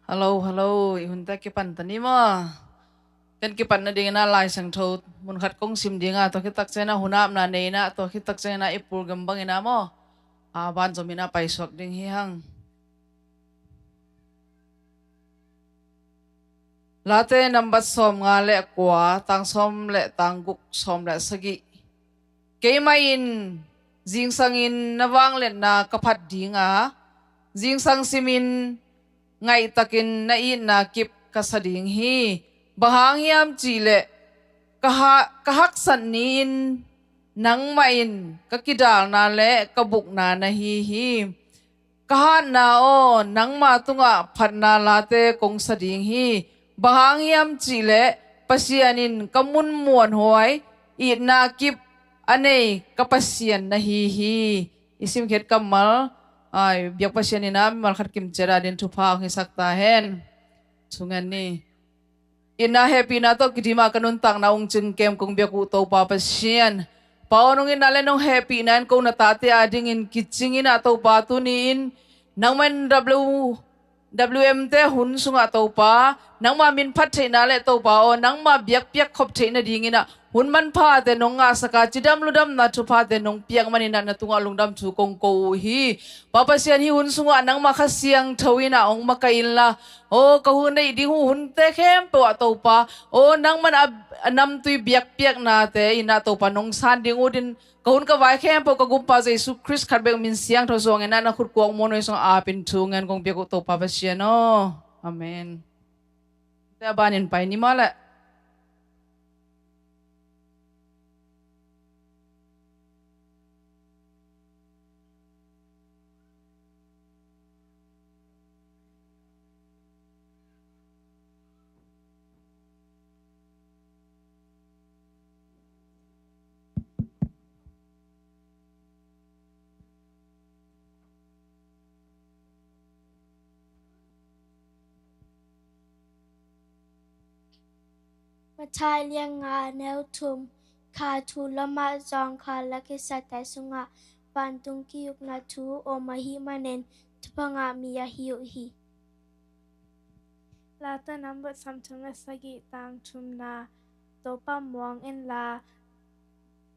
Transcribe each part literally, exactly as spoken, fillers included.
Hello, hello. I hunte kipan ta ni maw? Ken kipan nadingin ah Lai Siangtho mun khat kong sim ding a, tua khit tak ciangin ah hun apna nei in ah, tua khit tak ciangin ah i program bangin ah maw, a, banzom in ah paisuak ding hi hang. Late nambat sawmnga le kua, tang sawm le tang guk, sawm le sagih. Keimah in zingsangin na vangliatna ka phat ding a, zingsang simin ngaihtakin na itna kip ka sa ding hi. Bang hang hiam cih leh ka ha-, ka haksat ni-in nangmah in ka kidalna le ka bukna na hi hi. Ka hatna aw, nangma tungah phatna late kong sa ding hi. Bang hang hiam cih leh Pasian in ka mun muanhuai, itna kip a nei ka Pasian na hi hi. I simkhiat kammal, ai, biak Pasian in ah mimal khat kim ciat a dingin thupha hong hisak ta hen. Sung ngen ni. Itna hehpihna tawh kidim a ka nuntakna ung cing kem kong biak uh Topa Pasian, Pa aw, nong itna le nong hehpihna in ko na tate adingin kicing in ah Topa, tuni-in nangmah in W, W M te hun sungah Topa, nangma min phat theihna le Topa aw, nangma biakpiak khop theih nadingin ah hun manphate nong ngahsak a, cidam ludamna thuphate nong piak manin ah na tungah lungdam thu kong ko uh hi. Pa Pasian, hih hun sungah nangma Kha Siangtho in ah hong makaih inla, aw, ka hun neih ding uh hunte khempeuh ah Topa, aw, nangman a, a namtui biakpiaknate in ah Topa nong san ding uh din, ka hun ka vai khempeuh ka Gumpa Jesu Khrist khat bek min siangtho suangin ah na khut kuak muanhuai sungah apin thu ngen kong biak uh Topa Pasian aw. Amen. Te a banin pai ni maw leh. Matthai lian nga, neu thum. Kha thu lamah zawngkhal lakhia sate sungah vantung ki-ukna thu om ahih manin thupha ngah mi ahi uh hi. Late nambat sawmthum le sagih, tang thumna. Topa muang inla,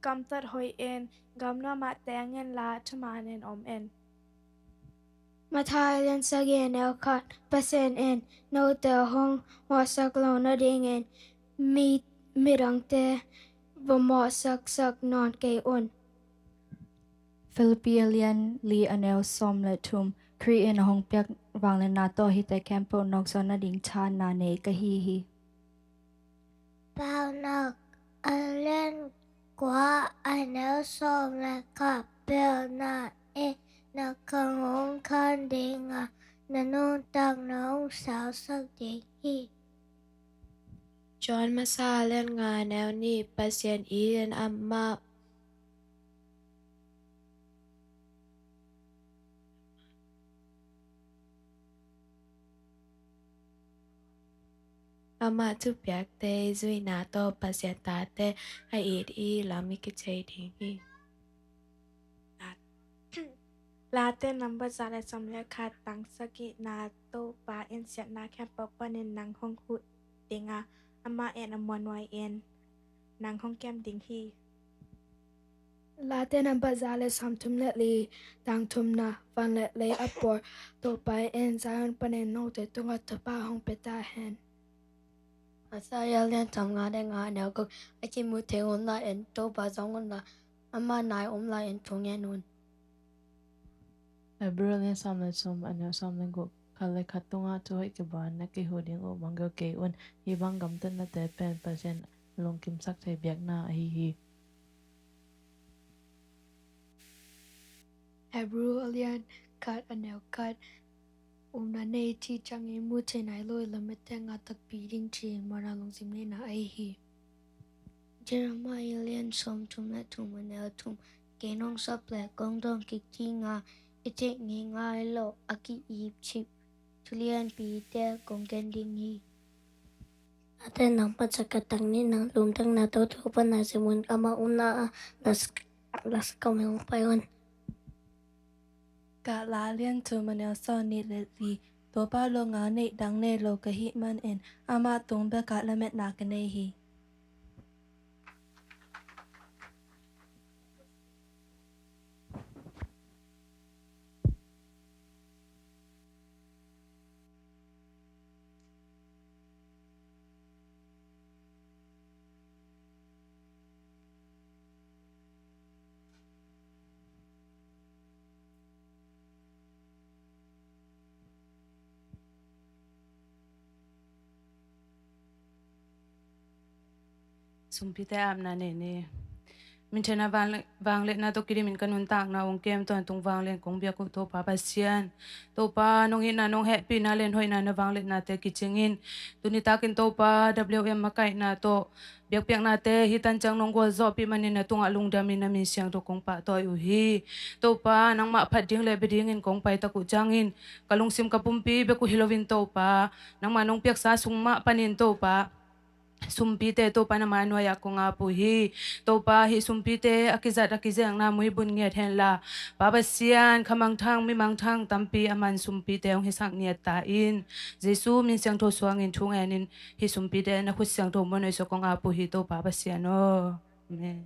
gamtat hoih in, gamnuam ah teng inla, thuman in om in. Matthai lian sagih, neu khat. Pasian in note hong mawhsak lo nadingin mi, midangte va mawhsaksak nawn kei un. Philippi a lian li, a neu sawm le thum. Khrih in a hong piak vangliatna tawh hihte khempeuh nokzaw nading thahatna nei ka hi hi. Paunak a lian kua, a neu sawm le khat. Pelhna in na khang hong khan ding a, na nuntakna hong sausak ding hi. John masa a lian nga, a neu nih. Pasian it in amah Amah thupiakte i zuihna tawh Pasian tate a it i lam i kici ding hi. Late nambat za le sawm le khat, tang sagihna. Topa in siatna khempeuh panin nang hong huh ding a, amah in a muanhuai in nang hong kem ding hi. Late nambat za le sawmthum le li, tang thumna. Van le lei a puak Topa in Zion panin note tungah thupha hong pia ta hen. Isaiah lian sawmnga le nga, a neu guk. A kimu thei hun lai-in Topa zong unla, amah nai om lai-in thu ngen un. Hebrew lian sawm le thum, a neu sawm le guk. Khat le khat tungah thuhoih kibawl na kihuh ding uh mangngilh kei un. Hih bang gamtatnate pen Pasian lungkimsak thei biakna ahi hi. Hebrew a lian khat, a neu khat. Upna nei, thih ciangin mu thei nai lo i lametna ngah takpi ding ci-in muanna lungsim neihna ahi hi. Jeremiah lian sawmthum le thum, a neu thum. Kei nong sap leh kong dawng kik ding a, i theih ngeingai lo a ki-ipcip thulianpite kong gen ding hi. Late nambat za le khat, tang nihna. Lungdamna tawh Topa na zem un, amah omna ah lasa, lasa kam hong pai un. Kah la lian thum, a neu sawmnih le li. Topa lawng a neih dang nei lo ka hih manin amah tung bekah lametna ka nei hi. Sumpite apna nei ni. Minthanna vangle-, vangliatna tawh kidimin ka nuntakna ong kem tawntung vanglian kong biak uh Topa Pasian. Topa nong itna nong hehpihna le hoihna na vangliatnate kicingin tuni takin Topa W M makaihna tawh biakpiaknate hih tanciang nong gualzawhpih manin na tungah lungdamin na min siangtho kong pahtawi uh hi. Topa nangmah phat ding le bia dingin kong paitak uh ciangin ka lungsim ka pumpi bek uh hi loin Topa nangmah nong piaksa sung mah panin Topa sumpite Topa nangmah nuai-ah kong ap uh hi. Topa hih sumpite a kizat a kizengna muibun ngiat henla Pa Pasian kha mangthang mi mangthang tampi a man sumpite hong hisak ngiat ta in. Jesu min siangtho suangin thu ngenin hih sumpite na khut siangtho muanoi sua kong ap uh hi Topa Pasian aw. Amen.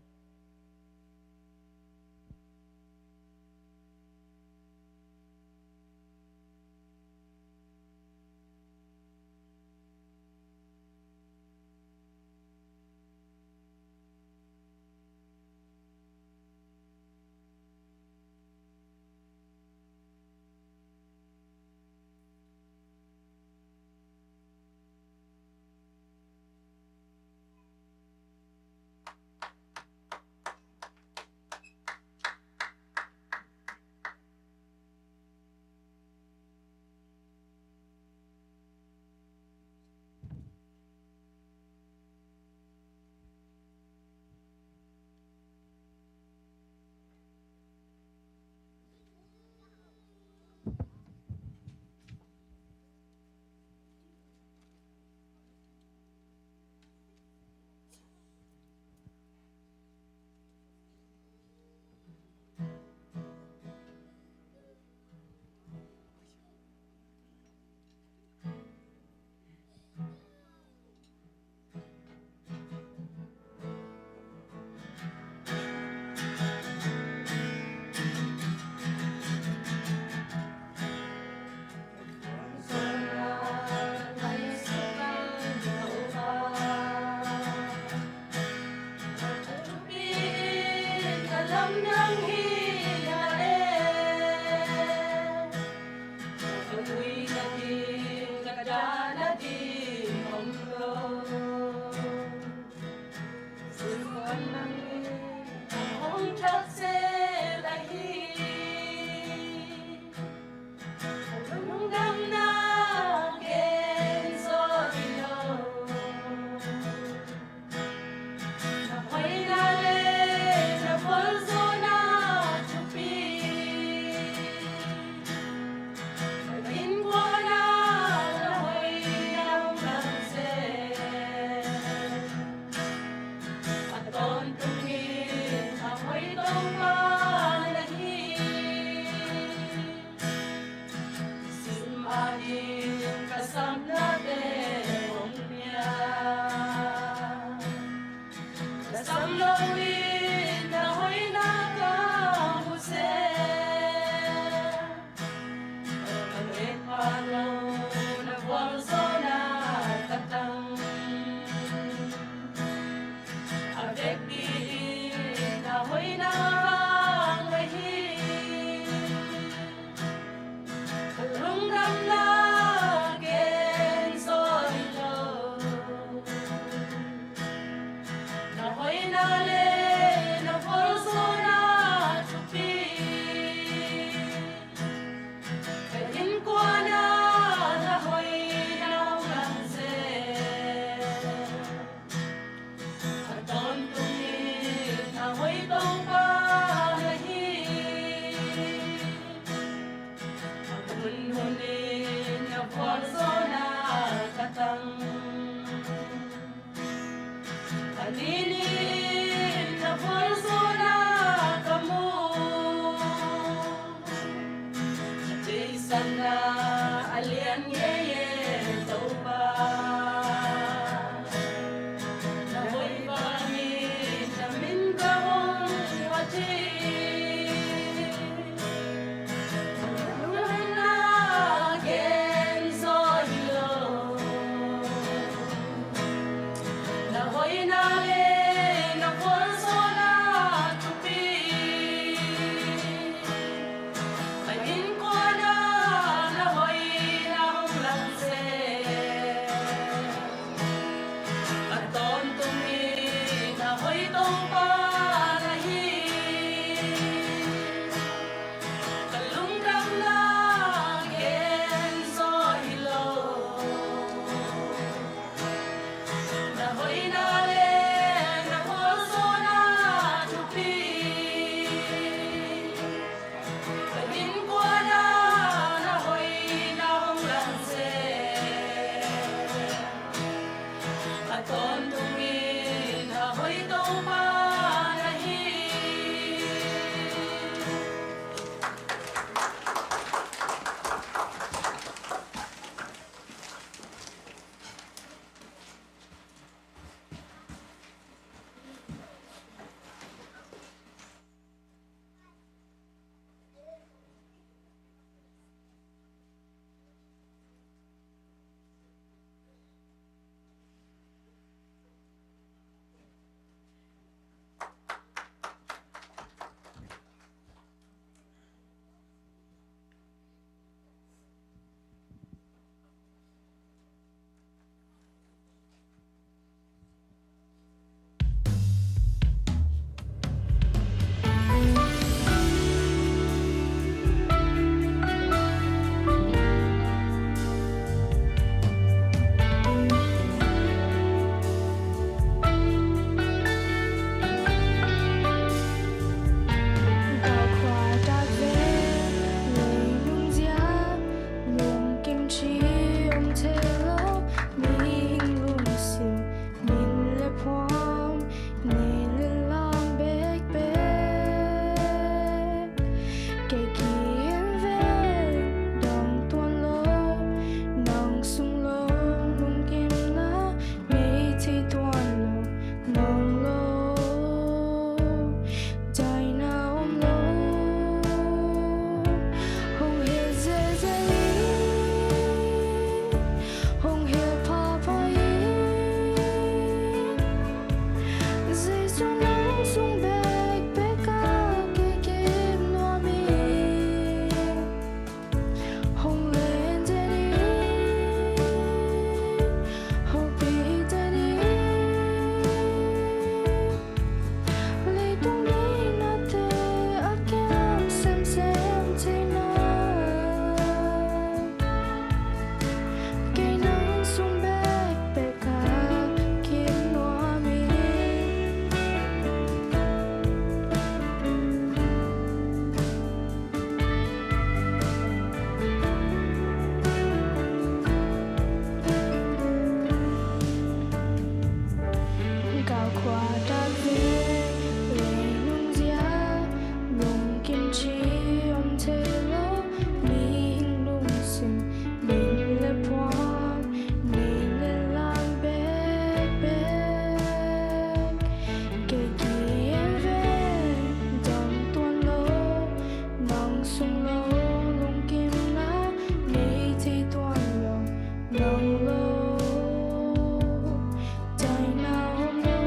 Khua dak vek, lei nungzia, lungkim ci om thei lo, mihing lungsim, min le phuang, min le lang bekbek. Kei ki-en vek, dam tuan lo, nang sung lo, lungkim na, nei thei tuan lo, nang lo. Taina om lo,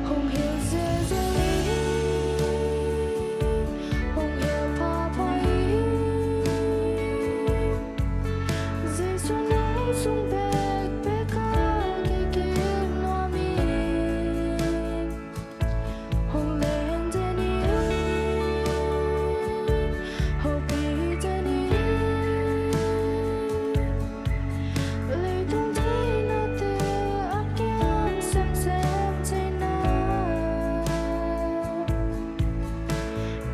hong hel zelzel hi, hong hel phapha hi. Jesu nang sung bekbek a kei ki-et nuam hi. Hong len den in, hopih den in, leitung theinate a kiang semsem theihna,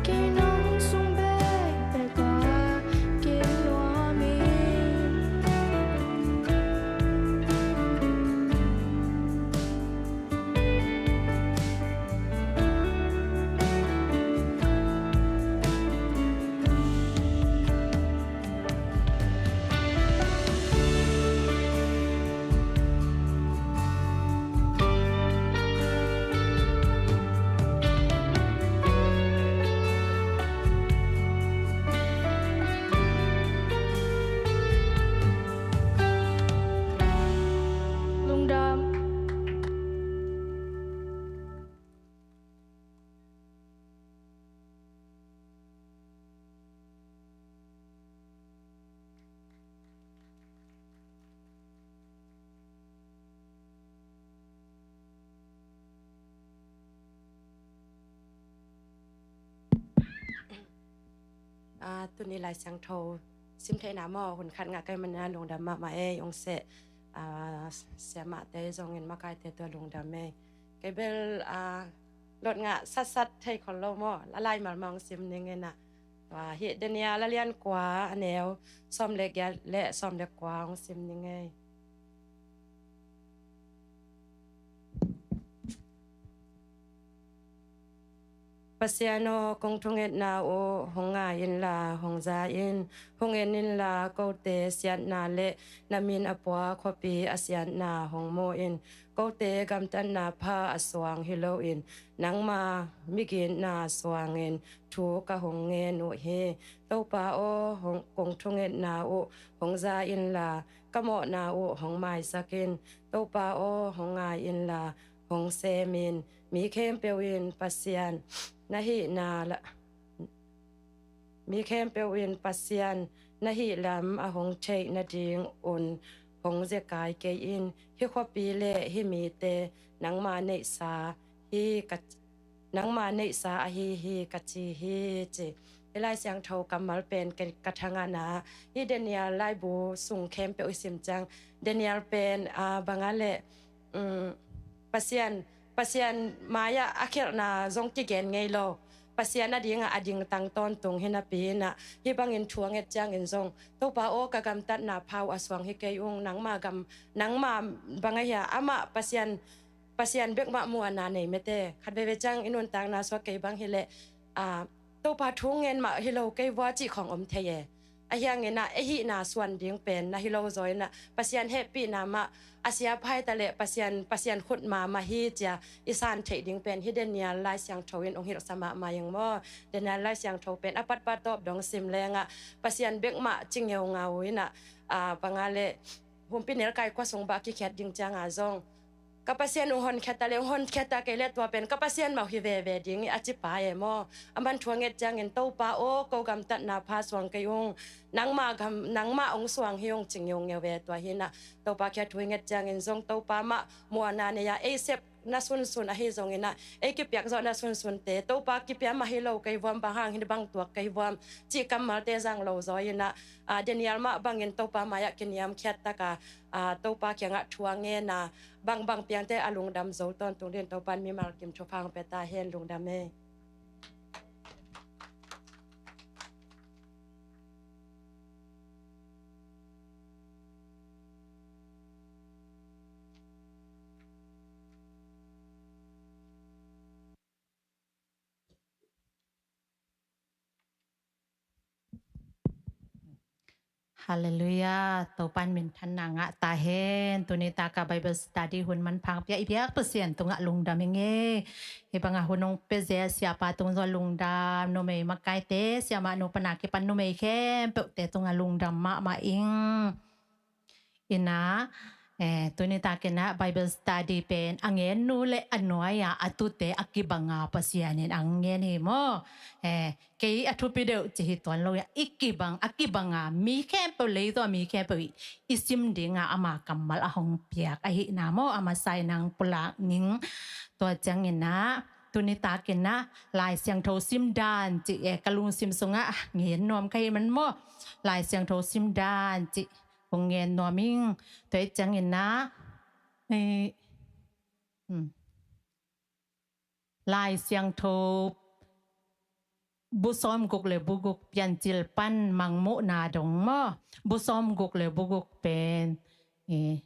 kei nang sung bekbek a ki-et nuam hi. Lungdam. Ah, tuni Lai Siangtho sim theihna maw, hun khat ngah ka hih manin lungdam mahmah ei, ung seh. Ah, siamahte zongin makaite tua lungdam ei. Kei bel, ah, lot ngah satsat thei khol lo maw, a laimal mah ung sim ning ei na. Tua hih Daniel a lian kua, a neu sawm le giat le sawm le kua ung sim ning ei. Pasian aw, kong thungetna uh hong ngai inla hong za in, hong en inla kote siatna le na min a pua khuapi a siatna hong mu in. Kote gamtatna pha a suang hi loin, nangma migitna suangin thu ka hong ngen uh hi. Topa aw, hong, kong thungetna uh hong za inla, ka mawhna uh hong maisak in. Topa aw, hong ngai inla hong sem in. Mi khempeuh in Pasian na hihna la, mi khempeuh in Pasian na hih lam a hong theih nadingun hong zekai kei in. Hih khuapi le hih mite nangma neihsa hi ka, nangma neihsa ahi hi ka ci hi, ci. Hih Lai Siangtho kammal pen ka, ka thangahna, hih Daniel laibu sung khempeuh i sim ciang, Daniel pen, ah, bang a le, um, Pasian, Pasian mai-ah a khialhna zong kigen ngei lo. Pasian a dingah a dingtang tawntung hi napi inah, hih bangin thu a nget ciangin zong, Topa aw, ka gamtatna pha uh a suang hi kei ung, nangma gam, nangma bang a hia, amah Pasian, Pasian bek mah muanna nei mete. Khat veve ciang i nuntakna sua kei bang hileh, ah, Topa thu ngen mah hi lo kei vua cih khawng om thei e. Ahi hangin ah, ei hihna suan ding pen na hi lo zaw inah, Pasian hehpihna mah a sia pha hi ta leh Pasian, Pasian khut mahmah hi cia i san theih ding pen hih Daniel Lai Siangtho in hong hilhsa mahmah ing maw. Daniel Lai Siangtho pen a patpat tawp dong sim lengah Pasian bek mah ci ngeungau inah, ah, bang a le, humpi nelkai kua sung bah kikhiat ding ciangah zong, ka Pasian uh honkhia ta le, hong honkhia ta kei le tua pen ka Pasian mah uh hi veve ding hi a ci pa e maw. Aman thu a nget ciangin, Topa aw, ko gamtatna pha suang kei ung, nangma gam, nangma hong suang hi ung ci ngeungeu e. Tua hi inah Topa kiang thu i nget ciangin zong Topa mah muanna nei a, ei sepna sunsun ahi zong inah, ei kipiak zawhna sunsunte Topa kipia mah hi lo kei vuam, bang hang hi bang tuak kei vuam cih kammalte zang lo zaw inah, ah, Daniel mah bangin Topa mai-ah kiniamkhiat taka, ah, Topa kiangah thu a ngen a, bangbang piangte a lungdam zo tawntung dingin Topa in mimal kim thupha hong pia ta hen. Lungdam e. Halleluiah. Topa'n minthanna ngah ta hen. Tuni taka Bible study hun manpha hong pia i biak Pasian tungah lungdam ing ei. Hih banga hun hong pia zia siapa tung zong lungdam, numei makaite, siamah nu pana kipan numei khempeuhte tungah lungdam mahmah ing. Ina, eh, tuni takinah Bible study pen a ngen nu le a nuai-a a tute a kibanga Pasian in ang ngen hi maw? Eh, kei a thupi deuh ci hi tuan lo ia, i kibang, a kibanga mi khempeuh, leitung a mi khempeuh i, i sim dinga ama kammal a hong piak ahihna maw, a masa in ang pulak ning. Tua cianginah tuni takinah Lai Siangtho sim dan ci, eh, ka lungsim sungah ngen nuam ka hi man maw? Lai Siangtho sim dan ci kong ngen nuam ing. Tua hi cianginah, eh, hmm. Lai Siangtho bu sawmguk le bu guk, Piancil pan Mangmuhna dong maw? Bu sawmguk le bu guk pen, eh,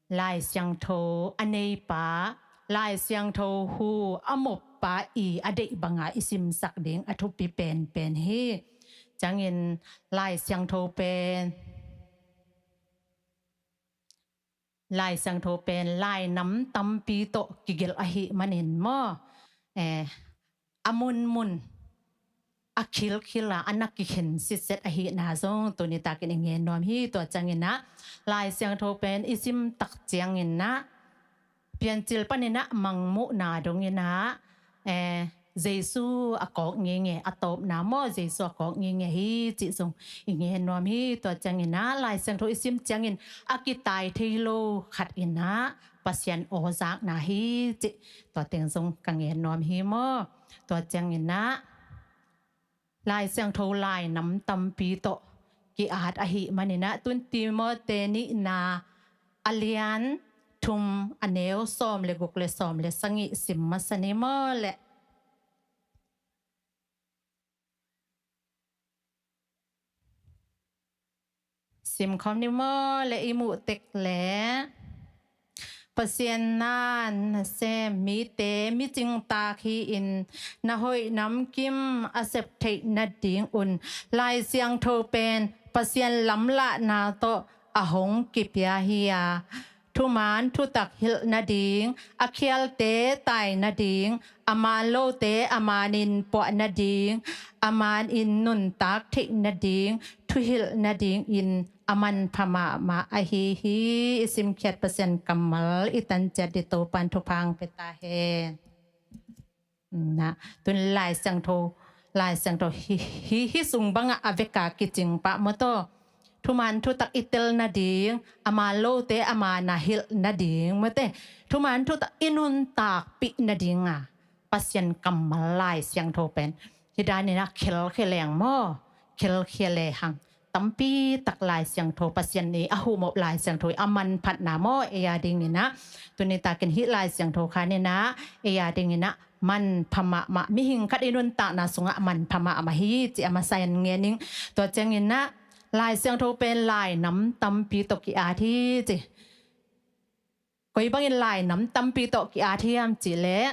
Lai Siangtho a neipa, Lai Siangtho hu a moppa i a deih banga i simsak ding a thupi penpen hi. Ciangin Lai Siangtho pen, Lai Siangtho pen lainam tampi tawh kigelh ahih manin maw, eh, a munmun, a khilkhil a, a na kikhen sitset ahihna zong tuni takin i ngen nuam hi. Tua cianginah Lai Siangtho pen i sim tak cianginah Piancil paninah Mangmuhna donginah, eh, Jesu a kawk ngenge, a tawpna maw, Jesu a kawk ngenge hi cih zong i ngen nuam hi. Tua cianginah Lai Siangtho i sim ciangin a kitai thei lo khat inah Pasian aw zakna hi cih tua teng zong ka ngen nuam hi maw? Tua cianginah Lai Siangtho lainam tampi tawh ki-at ahih maninah tun Timote nihna a lian thum, a neu sawm le guk le sawm le sagih sim masa ni maw leh. Sim khawm ni maw leh, i muh tek leh. Pasian na nasem mite micingtak hi-in na hoih namkim a sep theih nadingun Lai Siangtho pen Pasian lamlahna tawh a hong kipia hi a, thuman thutak hilh nading, a khialte tai nading, a man lote a manin puah nading, a manin nuntak theih nading, thuhilh nadingin a manpha mahmah ahi hi. I simkhiat Pasian kammal i tanciat ding Topa'n thupha hong pia ta hen. Na, tun Lai Siangtho, Lai Siangtho hi, hi, hi sung bangah a veka kicing pah maw taw. Thuman thutak i tel nading, a man lote a mana hilh nading maw te. Thuman thutak i nuntakpih nadinga Pasian kammal Lai Siangtho pen hi daninah khelkhia leng maw? Khelkhia lehang tampi tak Lai Siangtho, Pasian i a huhmawh Lai Siangtho i a manphatna maw, ei a dinginah tuni takin hih Lai Siangtho khaninah ei a dinginah manpha mahmah, mihing khat i nuntakna sungah manpha mahmah hi ci a masa in ngen ing. Tua cianginah Lai Siangtho pen lainam tampi tawh ki-at hi ci. Koi bangin lainam tampi tawh ki-at hiam cihleh,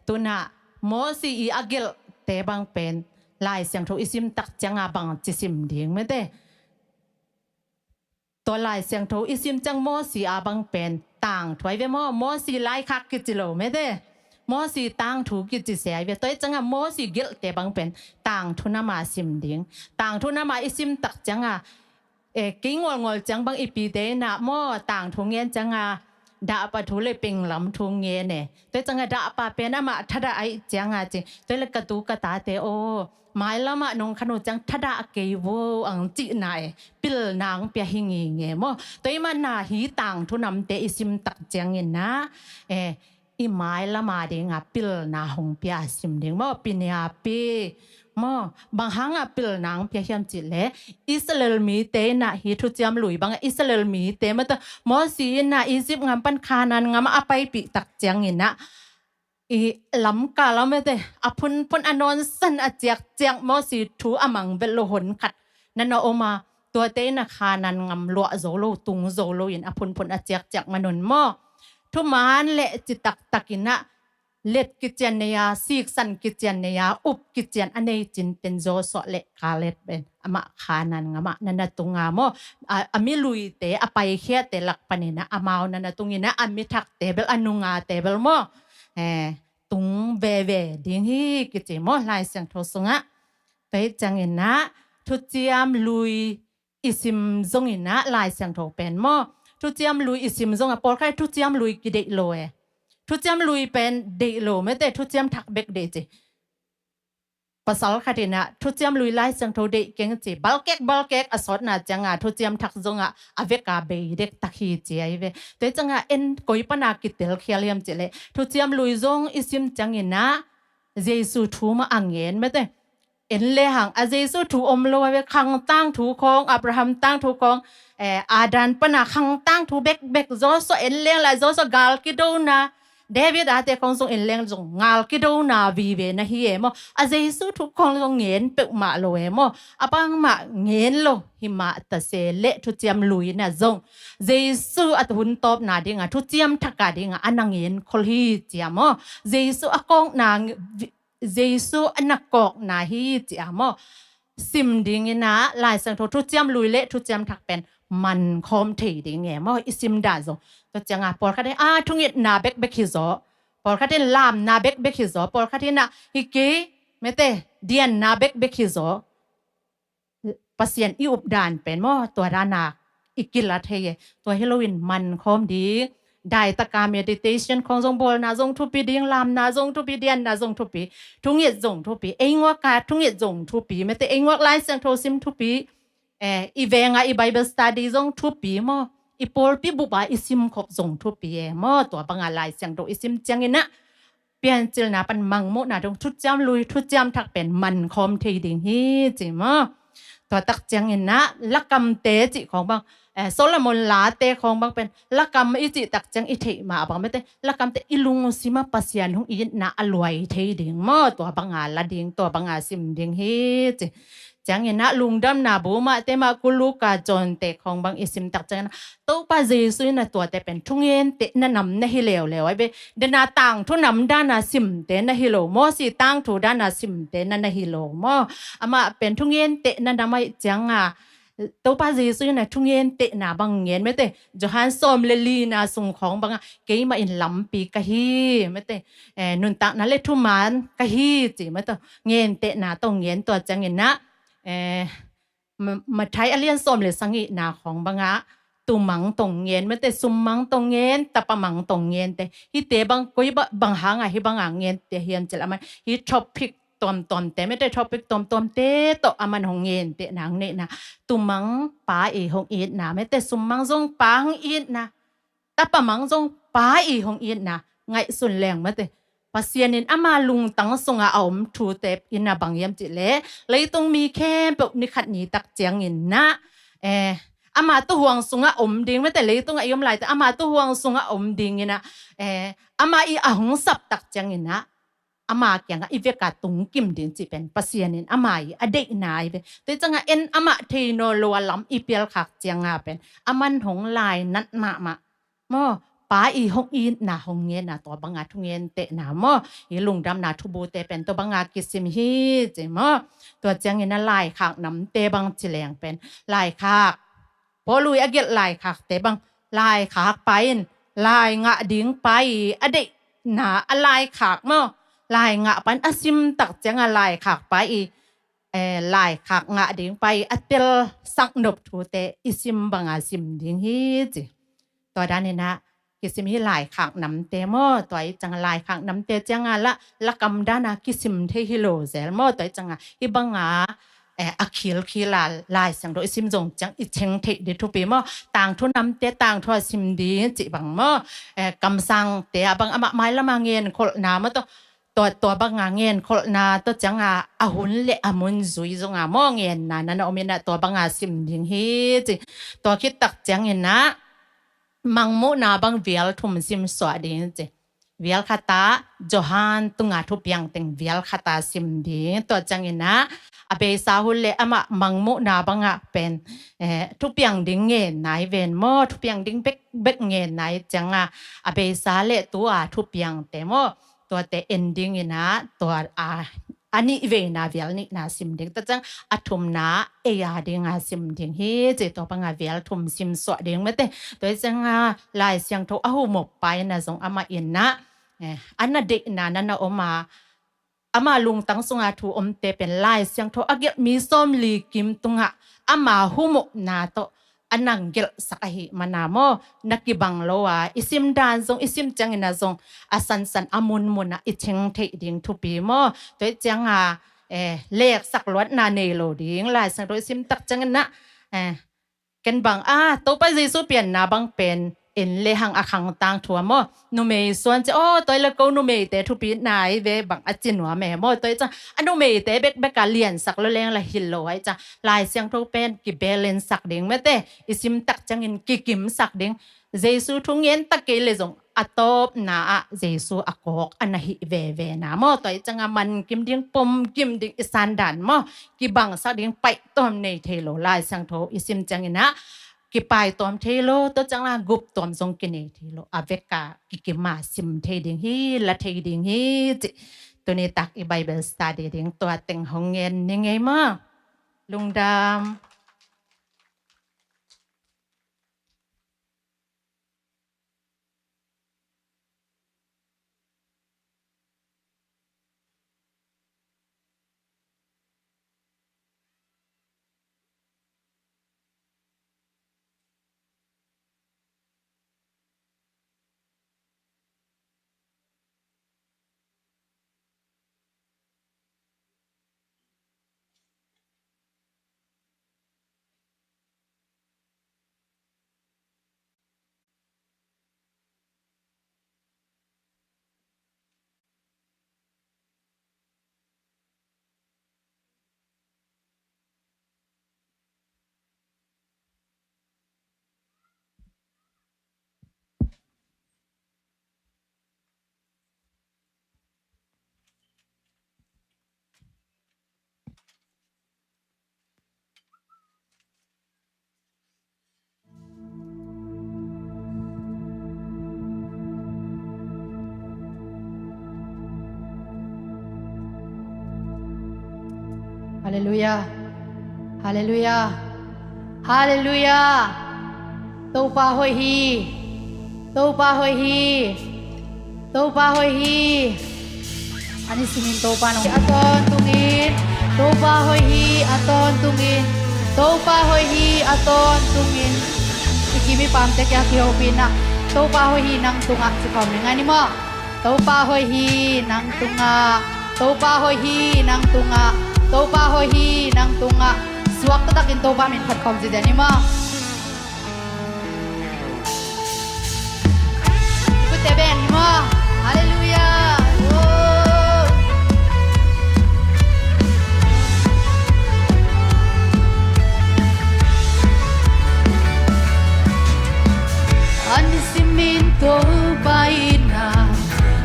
tunah Mosi i a gelhte bang pen Lai Siangtho i simtak cianga bangci sim ding maw te. Tua Lai Siangtho i sim ciang Mosi a bang pen tangthu ai ve maw? Mosi laikhak kici lo maw te. Mosi tangthu kici se ai ve. Tua i cianga Mosi gelhte bang pen tangthu nama sim ding. Tangthu nama i simtak cianga, eh, kei ngolngol ciang bang i pite inah maw, tangthu ngen cianga dahpa thu le penglam thu ngen e. Tua cianga dahpa pen amah thadah aih cianga ci. Tua le ka tu ka tate aw, mailamah nong khan uh ciang thadah kei vo ang cihna e. Pilna hong pia hi ngenge maw? Tua i mana hi tangthu namte i simtak cianginah, eh, i mailama dinga pilna hong pia a sim ding maw? Piniapi maw? Bang hanga pilna hong pia hiam cihleh, Israel mite inah hi thuciam lui bangah Israel mite maw taw, Mosi inah Egypt gam pan Kanaan gam a paipih tak cianginah i lamkal a maw te, a phunphun a nawnsan a ciakciak Mosi thu a mang vet lo hon khat na na om a, tuate inah Kanaan gam luah zo lo, tung zo loin a phunphun a ciakciak manun maw? Thuman le citaktakinah let kician nei a, siksan kician nei a, up kician a nei cinten Joshua le Kaleb pen amah Kanaan gam ah na na tung a maw, a, a mi luite, a paikhiate lak panin ah amau na na tung in ah, a mi thakte bel, a nungate bel maw, eh, tung veve ding hi kici maw Lai Siangtho sungah. Tua hi ciangin ah Thuciam Lui i sim zongin ah Lai Siangtho pen maw, Thuciam Lui i sim zong ah pawlkhat Thuciam Lui kideih lo e. Thuciam Lui pen deih lo mete, Thuciam Thak bek deih ci. Pasal khat in ah Thuciam Lui Lai Siangtho deih keng ci, balkek balkek a sawtna ciang a Thuciam Thak zong ah a vek a bei dektak hi ci ahi ve. Tua hi ciang a en koi pan a kitel khial hiam cih leh, Thuciam Lui zong i sim ciangin ah Jesu thu mah a ngen mete. En le hang a Jesu thu om lo a ve, khang tangthu khawng, Abraham tangthu khawng, eh, Adam pan a khang tangthu bekbek, Joshua en leng lai, Joshua gal kidona, David ate khawng zong en leng zong gal kidona vive na hi e maw. A Jesu thu khawng zong ngen peuhmah lo e maw. A bangmah ngen lo hi mah ta se leh Thuciam Lui in ah zong Jesu a hun tawpna ding a, Thuciam Thak a ding a, a na ngen khol hi ci a maw. Jesu a kawkna, Jesu a na kawkna hi ci a maw. Sim dingin ah Lai Siangtho Thuciam Lui le Thuciam Thak pen man khawm thei ding e maw, i sim dan zong. Tua ciang a pawlkhat in ah thungetna bekbek hi zaw, pawlkhat in lamna bekbek hi zaw, pawlkhat in ah hi kei mete, dianna bekbek hi zaw. Pasian i up dan pen maw, tua dan a i kila thei e. Tua hi loin man khawm ding, daitak a meditation khawng zong bawlna zong thupi ding, lamna zong thupi, dianna zong thupi, thunget zong thupi, ei nguak a thunget zong thupi mete, ei nguak Lai Siangtho sim thupi, eh, i veng a i Bible study zong thupi maw, i pawlpi bup a i sim khop zong thupi e maw. Tua bang a Lai Siangtho i sim ciangin ah Piancilna pan Mangmuhna dong Thuciam Lui, Thuciam Thak pen man khawm thei ding hi ci maw. Tua tak ciangin ah lakamte cih khawng bang, eh, Solomon late khawng bang pen lakam i cih tak ciang i theih mah bang mete, lakamte i lungsim ah Pasian hong itna a luai thei ding maw, tua bang a la ding, tua bang a sim ding hi ci. Ciangin ah lungdamna bu mahte mah, Kuluka Johnte khawng bang i sim tak ciangin ah Topa Jesu in ah tuate pen thungentehna nam na hi leuleu ahi ve. Dena tangthu nam dan a simte na hi lo maw, si tangthu dan a simte na na hi lo maw. Amah pen thungentehna nam ahi ciang a Topa Jesu in ah thungentehna bang ngen mete, Johan sawm le lina sung khawng bang a keimah in lampi ka hi mete, eh, nuntakna le thuman ka hi ci mete, ngentehna tawh ngen. Tua ciangin ah, eh, Ma-, Mathai a lian sawm le sagihna khawng bang a tumang tawh ngen mete, summang tawh ngen, tapamang tawh ngen te. Hihte bang koi ba-, bang hang a hih bang a ngente hiam cih leh aman hih topic tuamtuamte mete, topic tuamtuamte tawh aman hong ngentehna hong neihna. Tumang Pa i hong itna mete, summang zong Pa hong itna, tapamang zong Pa i hong itna ngaihsun leng mete, Pasian in ama lungtang sungah a om thute in ah bang hiam cih leh, leitung mi khempeuh ni khat ni tak ciangin ah, eh, ama tuuhuang sungah om ding mete, leitung ah i om laite ama tuuhuang sungah om dingin ah, eh, ama i a hong sap tak ciangin ah ama kiangah i vek a tungkim ding cih pen Pasian in ama i a deihna ahi ve. Tua ciang a en amah thei nawn lo a lam i pialkhak ciang a pen aman hong lainat mahmah maw, Pa i hong itna hong ngen a, tua bang a thungentehna maw, i lungdamna thubute pen tua bang a kisim hi ci maw. Tua ciangin a laikhak namte bang ci leng pen, laikhak, Paul i a gelh laikhakte bang, laikhak pa in lai ngah ding pa i a deihna a laikhak maw, lai ngah pa in a sim tak ciang a laikhak pa i, eh, laikhak ngah ding pa i a telsak nop thute i sim bang a sim ding hi ci. Tua danin ah kisim hi laikhak namte maw. Tua i ciang a laikhak namte ciang a la, lakam dan a kisim thei hi lo zel maw. Tua i ciang a hih bang a, eh, a khilkhil a Lai Siangtho i sim zong ciang i cheng theih ding thupi maw. Tangthu namte tangthu a sim ding cih bang maw. Eh, kamsangte a bang amah mailam a ngenkholhna maw, tua, tua, tua bang a ngenkholhna, tua ciang a a hun le a mun zui zong a maw, ngenna na na om in ah tua bang a sim ding hi ci. Tua khit tak ciangin ah Mangmuhna bang vial thum sim suah ding ci. Vial khat ah Johan tunga thupiang teng vial khat a sim ding. Tua ciangin ah a beisa hun le amah Mangmuhna bang ah pen, eh, thupiang ding ngen nai ven maw, thupiang ding bek bek ngen nai ciang a, a beisa le tu a thupiangte maw, tuate en dingin ah, tua a, a nih veina vial nihna sim ding. Tua ciang a thumna ei a dinga sim ding hi ci, tua banga vial thum sim suah ding mate. Tua cianga Lai Siangtho a humop pa in ah zong amah in ah, eh, a na deihna na na om a, ama lungtang sunga thu omte pen Lai Siangtho a gelh mi sawmli kim tungah ama humopna tawh a nang gelhsak ahih mana maw, na kibang lo a, i sim dan zong, i sim ciangin ah zong a sansan a munmun ah i theng theih ding thupi maw. Tua cianga, eh, leksak luatna nei lo ding, Lai Siangtho i sim tak ciangin ah, eh, ken bang a, Topa Jesu pianna bang pen en le hang a khang tangthu a maw. Numei suan ci, aw, tua le ko numeite thupi nai ve bang a ci nuam e maw. Tua ciang a numeite bekbek a liansak lo leng la hi lo ai ciang, Lai Siangtho pen kibelensak ding mate, i sim tak ciangin kikimsak ding. Jesu thu ngen tak kei le zong a tawpna ah Jesu a kawk a na hih veve na maw. Tua i cianga man kim ding, pom kim ding i san dan maw, kibangsak ding paih tawm nei thei lo, Lai Siangtho i sim ciangin ah kipai tawm thei lo, tua ciang la gup tawm zong kinei thei lo, a veka kikima sim thei ding hi, la thei ding hi ci. Tuni tak i Bible study ding tua teng hong ngen ni ngei maw. Lungdam. Halleluiah. Halleluiah. Halleluiah. Topa hoih hi. Topa hoih hi. Topa hoih hi. A nisimin Topa nong a tawntungin. Topa hoih hi a tawntungin. Topa hoih hi a tawntungin. I kim i pamte kia kihopih na. Topa hoih hi nang tungah ci khawm ni ngai ni maw. Topa hoih hi nang tungah. Topa hoih hi nang tungah. Topa hoih hi nang tungah. Suak taktakin Topa min phat khawm ci dia ni maw. Kutte beng hi maw. Halleluiah. Oh. A nisimin Topa itna,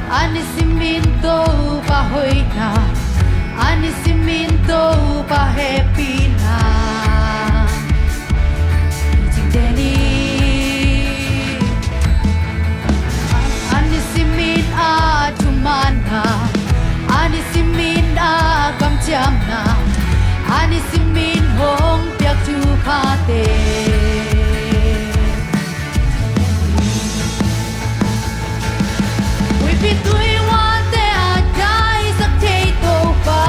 a nisimin Topa hoihna, a nisimin Topa hehpihna. A nisimin a thumanna, a nisimin a kamciamna, a nisimin hong piak thukhate. Huipi tui huante a daisak thei Topa.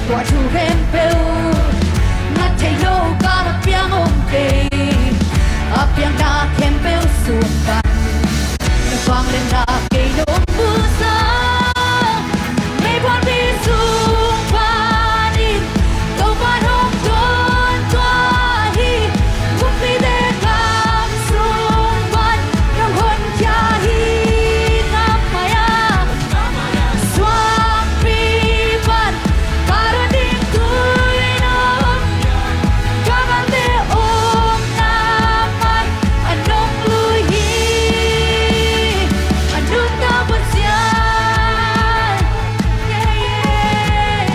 Tua thu khempeuh na thei lo kal a piang om kei. A piang na khempeuh sung pan na vanglian na kei nong musak. Meikuangpi sung panin Topa nong dawn tua hi. Kumpite gam sung pan nong honkhia hi. Kamaya suangpi pan ka dawn ding tui nong, ka galte omna pan a nong lui hi. A nungta Pasian. Yeah, yeah.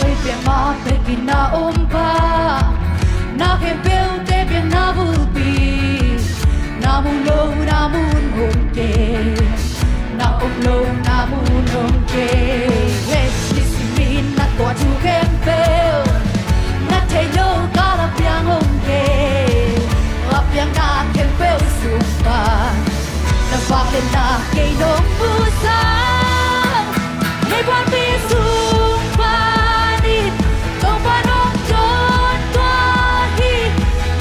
Oi, piang mah pekin na om pah, na khempeuhte piang na bulpi. Na mu lo na mun om kei, na om lo na mun om kei. Hei, nisimin na tua thu khempeuh na thei lo kal a piang om kei. A piang na khempeuh sung pan na vanglian na kei nong musak. Meikuangpi sung panin Topa nong dawn tua hi.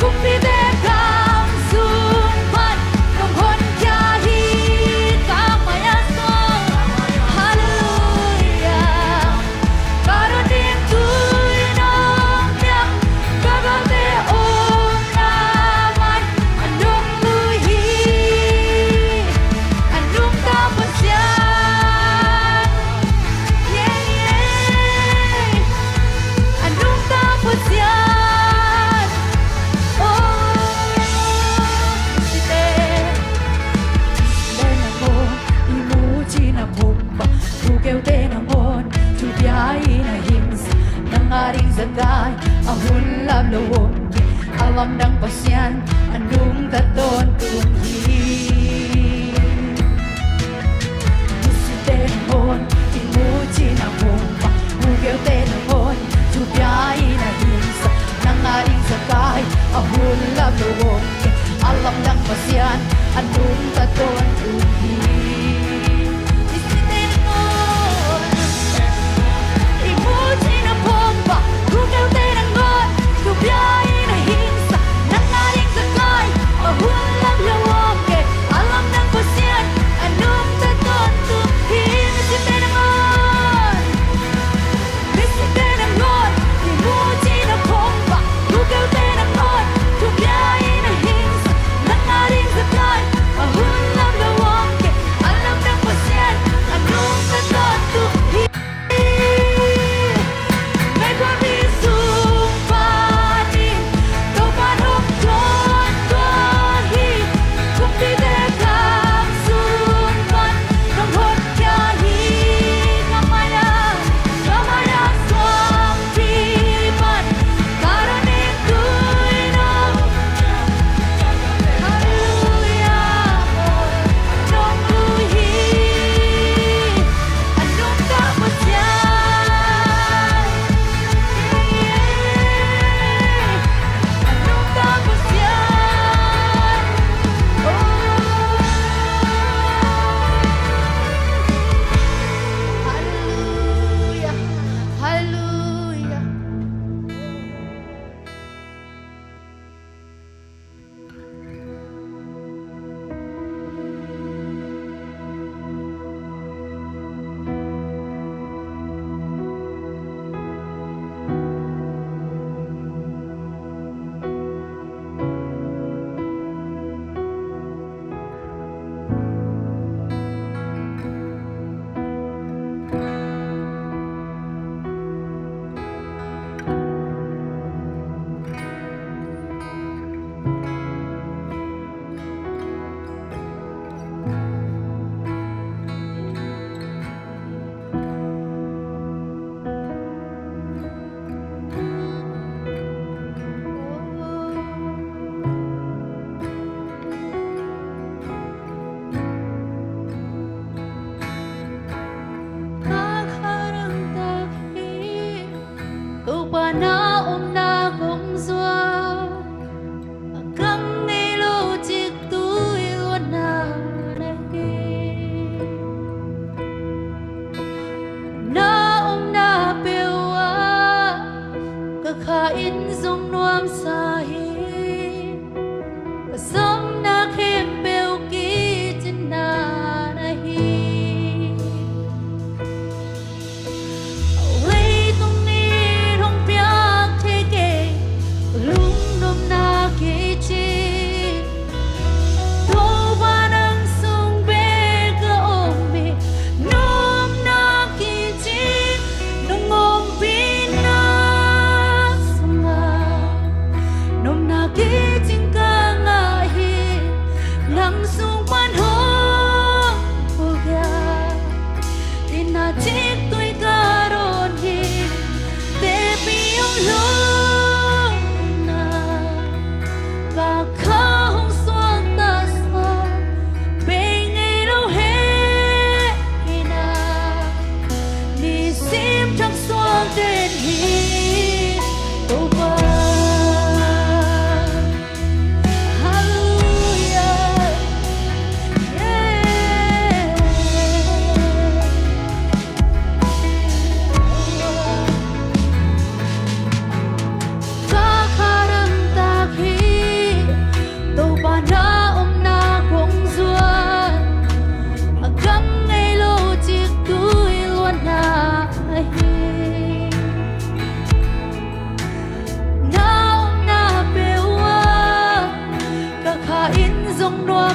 Kumpite gam sung pan nong honkhia hi. Kamaya suang. Halleluiah. Ka dawn ding tui nong piak, ka galte omna pan a nong lui hi. A nungta Pasian. Yeah, yeah. A nungta Pasian. Oh, site. Site nangawn i muh cihna phungpha, thu keute nangawn thu pia in a hingsa. Nang a ding zatai a hun lap lo om kei. A lamdang Pasian a nungta tawntung hi. Site nangawn i muh cihna phungpha, thu keute nangawn thu pia in a hingsa. Nang a ding zatai a hun lap lo om kei. A lamdang Pasian a nungta tawntung hi. I site nangawn i muh cihna phungpha, thu keute nangawn thu pia in a hingsa. Nang a ding zatai a hun lap lo om kei.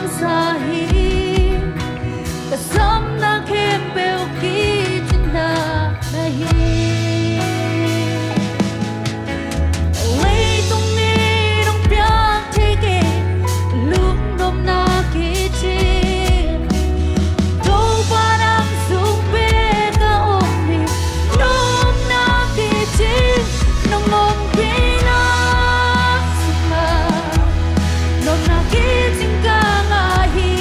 sa hi. Ka samna khempeuh kicina na hi. Leitung i nong piak thei kei, lungnopna kicing. Topa nang sung bek a om hi. Nopna kicing, nong ompihna sungah nopna kicing ka ngah hi.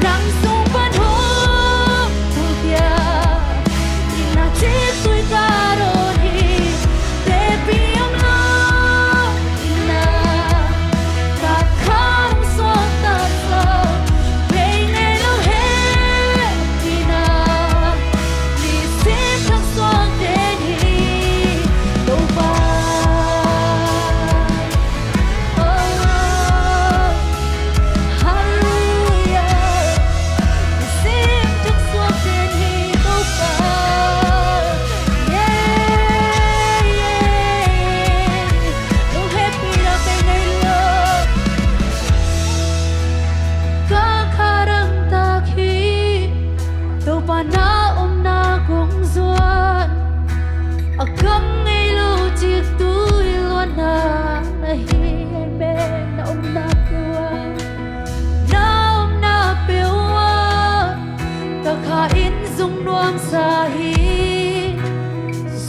Nang sung pan hong phulkhia, i na ciktui ka dawn hi. Tepi om lo in ah, ka kha hong suakta sa, bei ngei lo he in ah, nisim thak suak den hi Topa. Oh, halleluiah. Nisim thak suak den hi Topa. Yeah, yeah, yeah. Nong hehpihna bei ngei lo. Ka kha dangtak hi. Topa na omna kong zuan. A kam ngei lo ciktui luanna na hi. Amen. Na omna peuh ah, na omna peuh ah, ka kha in zong nuamsa hi.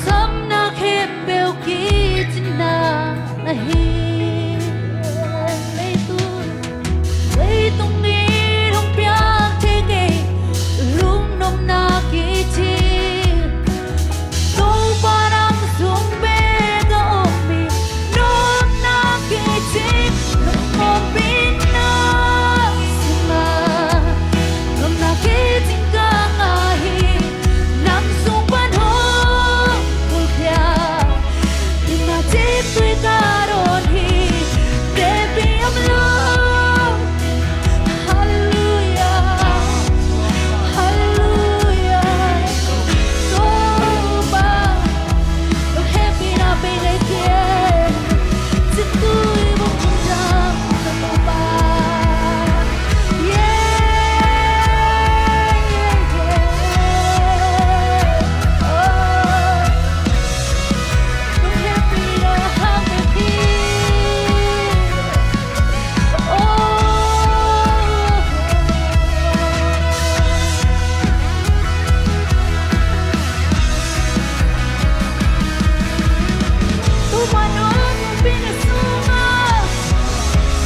Samna khempeuh kicina na hi. Leitung, leitung i hong piak thei kei, lungnopna kicing. Topa nang sung bek a om hi. Nopna kicing, nong ompihna sungah nopna kicing ka ngah hi. Nang sung pan hong phulkhia, i na ciktui ka dawn hi. Tepi om lo. Halleluiah. Halleluiah. Topa, nong hehpihna bei ngei kei. Ciktui bung dam na Topa. Yeah, yeah, yeah. Oh. Nong hehpihna hang bek hi. Oh. Topa nong ompihna sungah,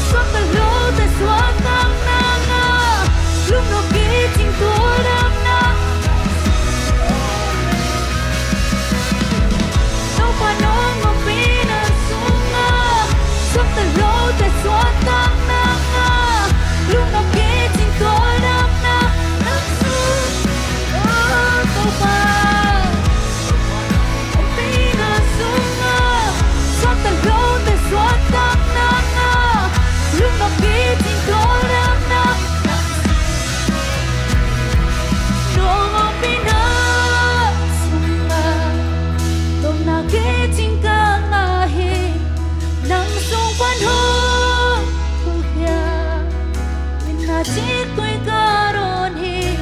suakta lote suahtakna ngah, lungnop kicing tawldamna. Topa nong ompihna sungah, suakta lote suahtakna ngah, lungnop kicing tawldamna. Nang sung, oh, Topa. Ompihna sungah, suakta lote suahtakna ngah, lungnop kicing tawldamna. Nong ompihna sungah, nopna kicing ka ngah hi. Nang sung pan hong phulkhia, i na ciktui ka dawn hi.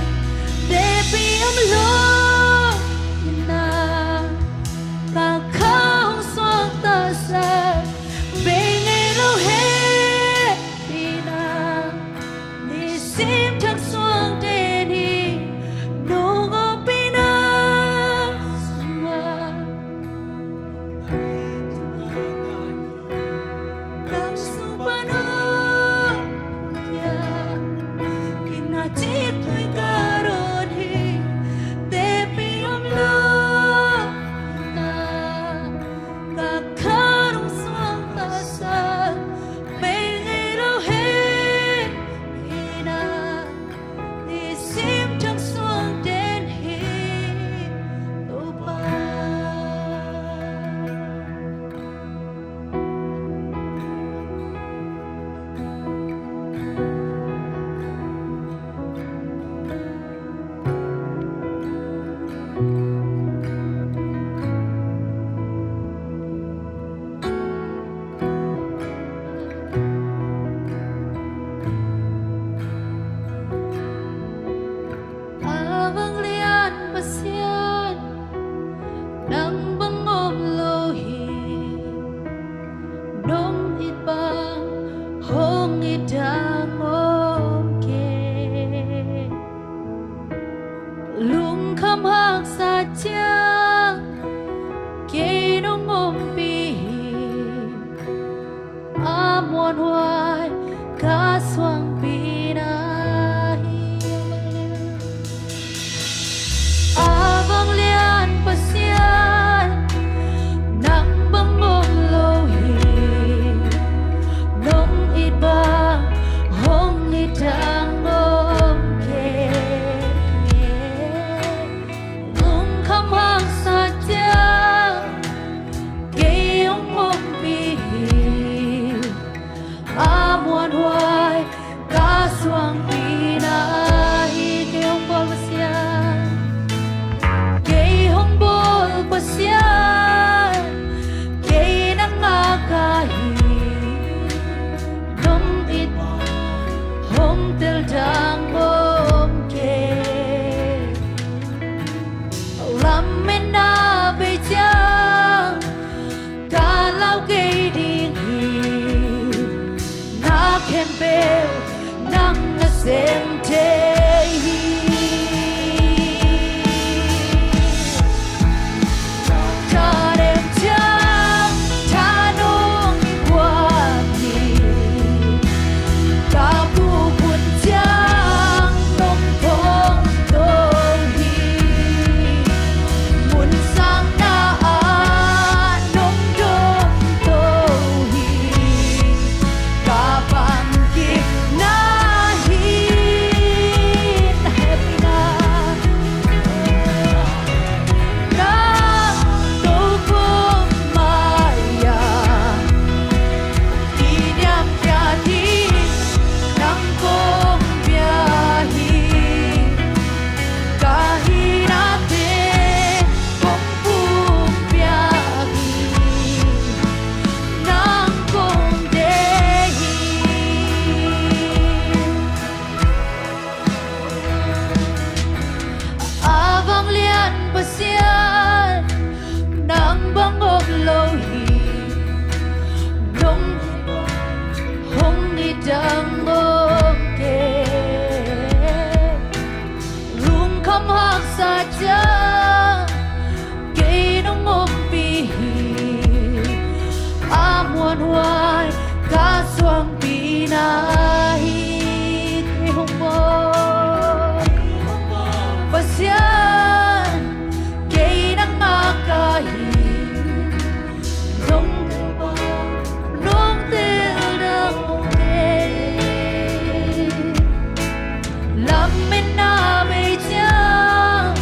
Tepi om lo in ah, ka kha hong suakta sa, bei ngei lo he in ah, nisim thak suak den hi. Nong ompihna sungah, nang sung pan hong phulkhia, i na ciktui ka dawn hi. Tepi om lo in ah, ka kha hong suakta sa, bei ngei lo he in ah, nisim thak suak den hi Topa. Khamhaksa ciang kei nong ompih hi. A muanhuai ka suangpi na hi. A vanglian Pasian, nang bang om lo hi. Nong it bang hong it dang om kei. Lungkham haksa ciang kei hong ompih hi. A muanhuai ka suangpi na hi. Kei hong bawl Pasian, kei hong bawl Pasian, kei nang ngak ka hi. Nong it hong tel dang om kei. Lametna bei ciang ka lau kei ding hi. Na khempeuh nang na sem thei hi. Tha lem ciang tha nong guan hi. Ka pu hun ciang nong thong to hi. Mun sangna ah nong dong to hi. Ka bangkimna hi. Hehpihna na tokhom mai-a kiniamkhiat hi. Nang kong bia hi. Ka hinate kong pumpiak hi. Nang kong deih hi. A vanglian Pasian, nang bang om lo hi. Nong hong it dang om kei. Lungkham haksa ciang kei nong ompih hi. A muanhuai ka suangpi na hi. Kei hong bawl Pasian, kei nang ngak ka hi. Nong tel bang nong tel dang om kei. Lametna bei ciang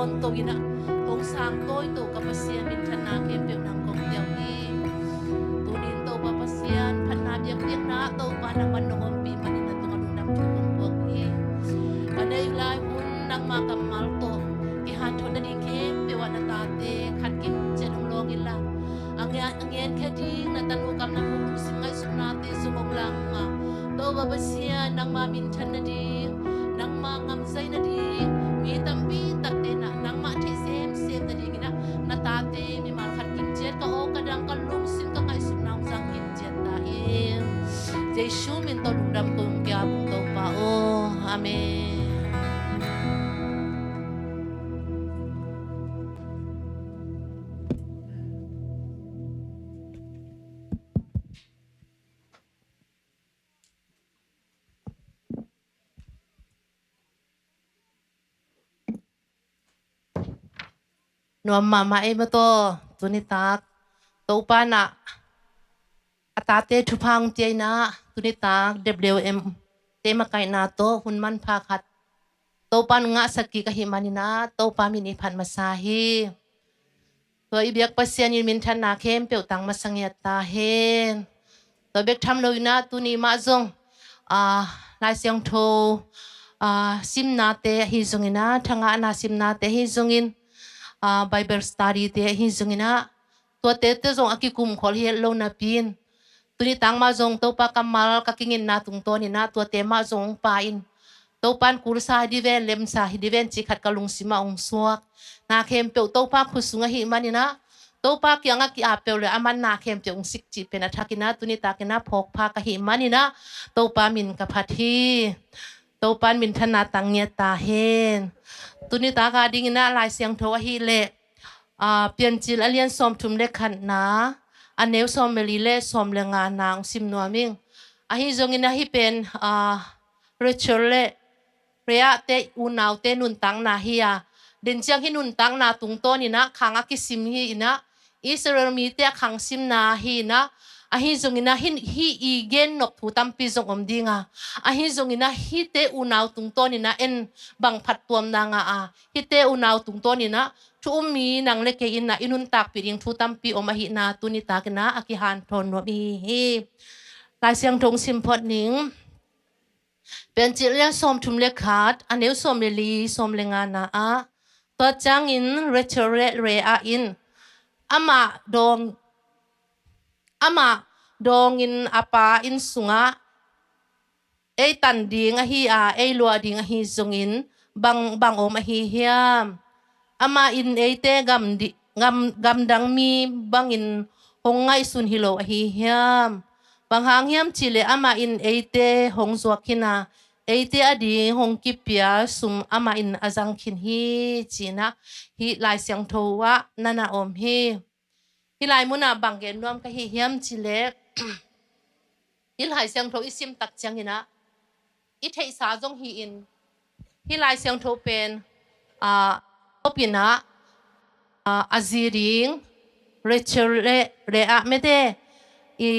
Tawntung in ah hong sang tawi to ka Pasian, minthanna khempeuh nang kong pia uh hi. Tuni in Topa Pasian, phatna biakpiakna Topa nangman nong ompih manin na tungah lungdam thu kong puak uh hi. Ka neih lai hun nangma kammal tawh kihanthawn nading khempeuh ah na tate khat kim ciat hong lawng inla, a ngen, a ngen khia ding na tanu kammal, na lungsim ngaihsutnate zong hong langa, Topa Pasian, nangma minthan nading, nangma ngamzai nading, mi tampi takte na nangmah theih semsem nadingin ah na tate mimal khat kim ciat ka aw, ka dang, ka lungsim, ka ngaihsutna hong zang kim ciat ta in. Jesu min tawh lungdam kong pia uh hi, Topa aw. Amen. Nuam mahmah ei maw taw, tuni tak Topa in ah a tate thupha hong pia in ah, tuni tak W M te makaihna tawh hun manpha khat Topa in hong ngahsak kik ahih manin ah Topa min i phat masa hi. Tua i biak Pasian in minthanna khempeuh tang masa ngiat ta hen. Tua bek tham lo in ah tuni mah zong, ah, Lai Siangtho, ah, simnate ahi zongin ah, thangahna simnate ahi zongin, ah, Bible study te ahi zongin ah, tuate te zong a kikumkholh hi het lo napi in, tuni tak mah zong Topa kammal ka kinginna tungtawn in ah tuate mah zong hong pia in, Topa in kulsa hi ding ven, lemsa hi ding ven cih khat ka lungsim ah hong suak. Na khempeuh Topa khut sung ahih manin ah, Topa kiangah ki-ap peuh le aman na khempeuh hong sik cih pen a thak in ah, tuni tak in ah phawk phak ahih manin ah Topa min ka phat hi. Topa in minthanna tang ngiat ta hen. Tuni tak adingin ah Lai Siangtho ahih leh, ah, Piancil a lian sawmthum le khatna, a neu sawm le li le sawm le ngana hong sim nuam ing. Ahi zongin ah hih pen, ah, Rachel le Leah te unaute nuntakna hi a, den ciang hih nuntakna tungtawn in ah khang a kisim hi in ah, Israel mite a khang simna hi in ah, ahi zongin ah hih, hih i gen nop thu tampi zong om ding a, ahi zongin ah hihte unau tungtawn in ah en bang phattuamna ngah a, hihte unau tungtawn in ah thu um mi nang le kei in ah i nuntakpih ding thu tampi om ahihna tuni tak in ah a kihanthawn nuam i hi hi. Lai Siangtho hong sim phot ning. Piancil lian sawmthum le khat, a neu sawm le li, sawm le ngana ah, tua ciangin Rachel le Leah in amah dawng, amah dawngin a pa inn sungah ei tan ding ahi a, ei luah ding ahi zongin bang, bang om ahi hiam? Amah in eite gam di-, gam, gamdang mi bangin hong ngaihsun hi lo ahi hiam? Bang hang hiam cih leh amah in eite hong zuak khin a, eite ading hong kipia sum amah in a zang khin hi, ci-in ah hih Lai Siangtho ah na na om hi. Hih lai munah bang gen nuam ka hi hiam cih leh, hih Lai Siangtho i sim tak ciangin ah i theihsa zong hi-in, hih Lai Siangtho pen, ah, tawpin ah, ah, a zi ding Rachel le, Leah mete i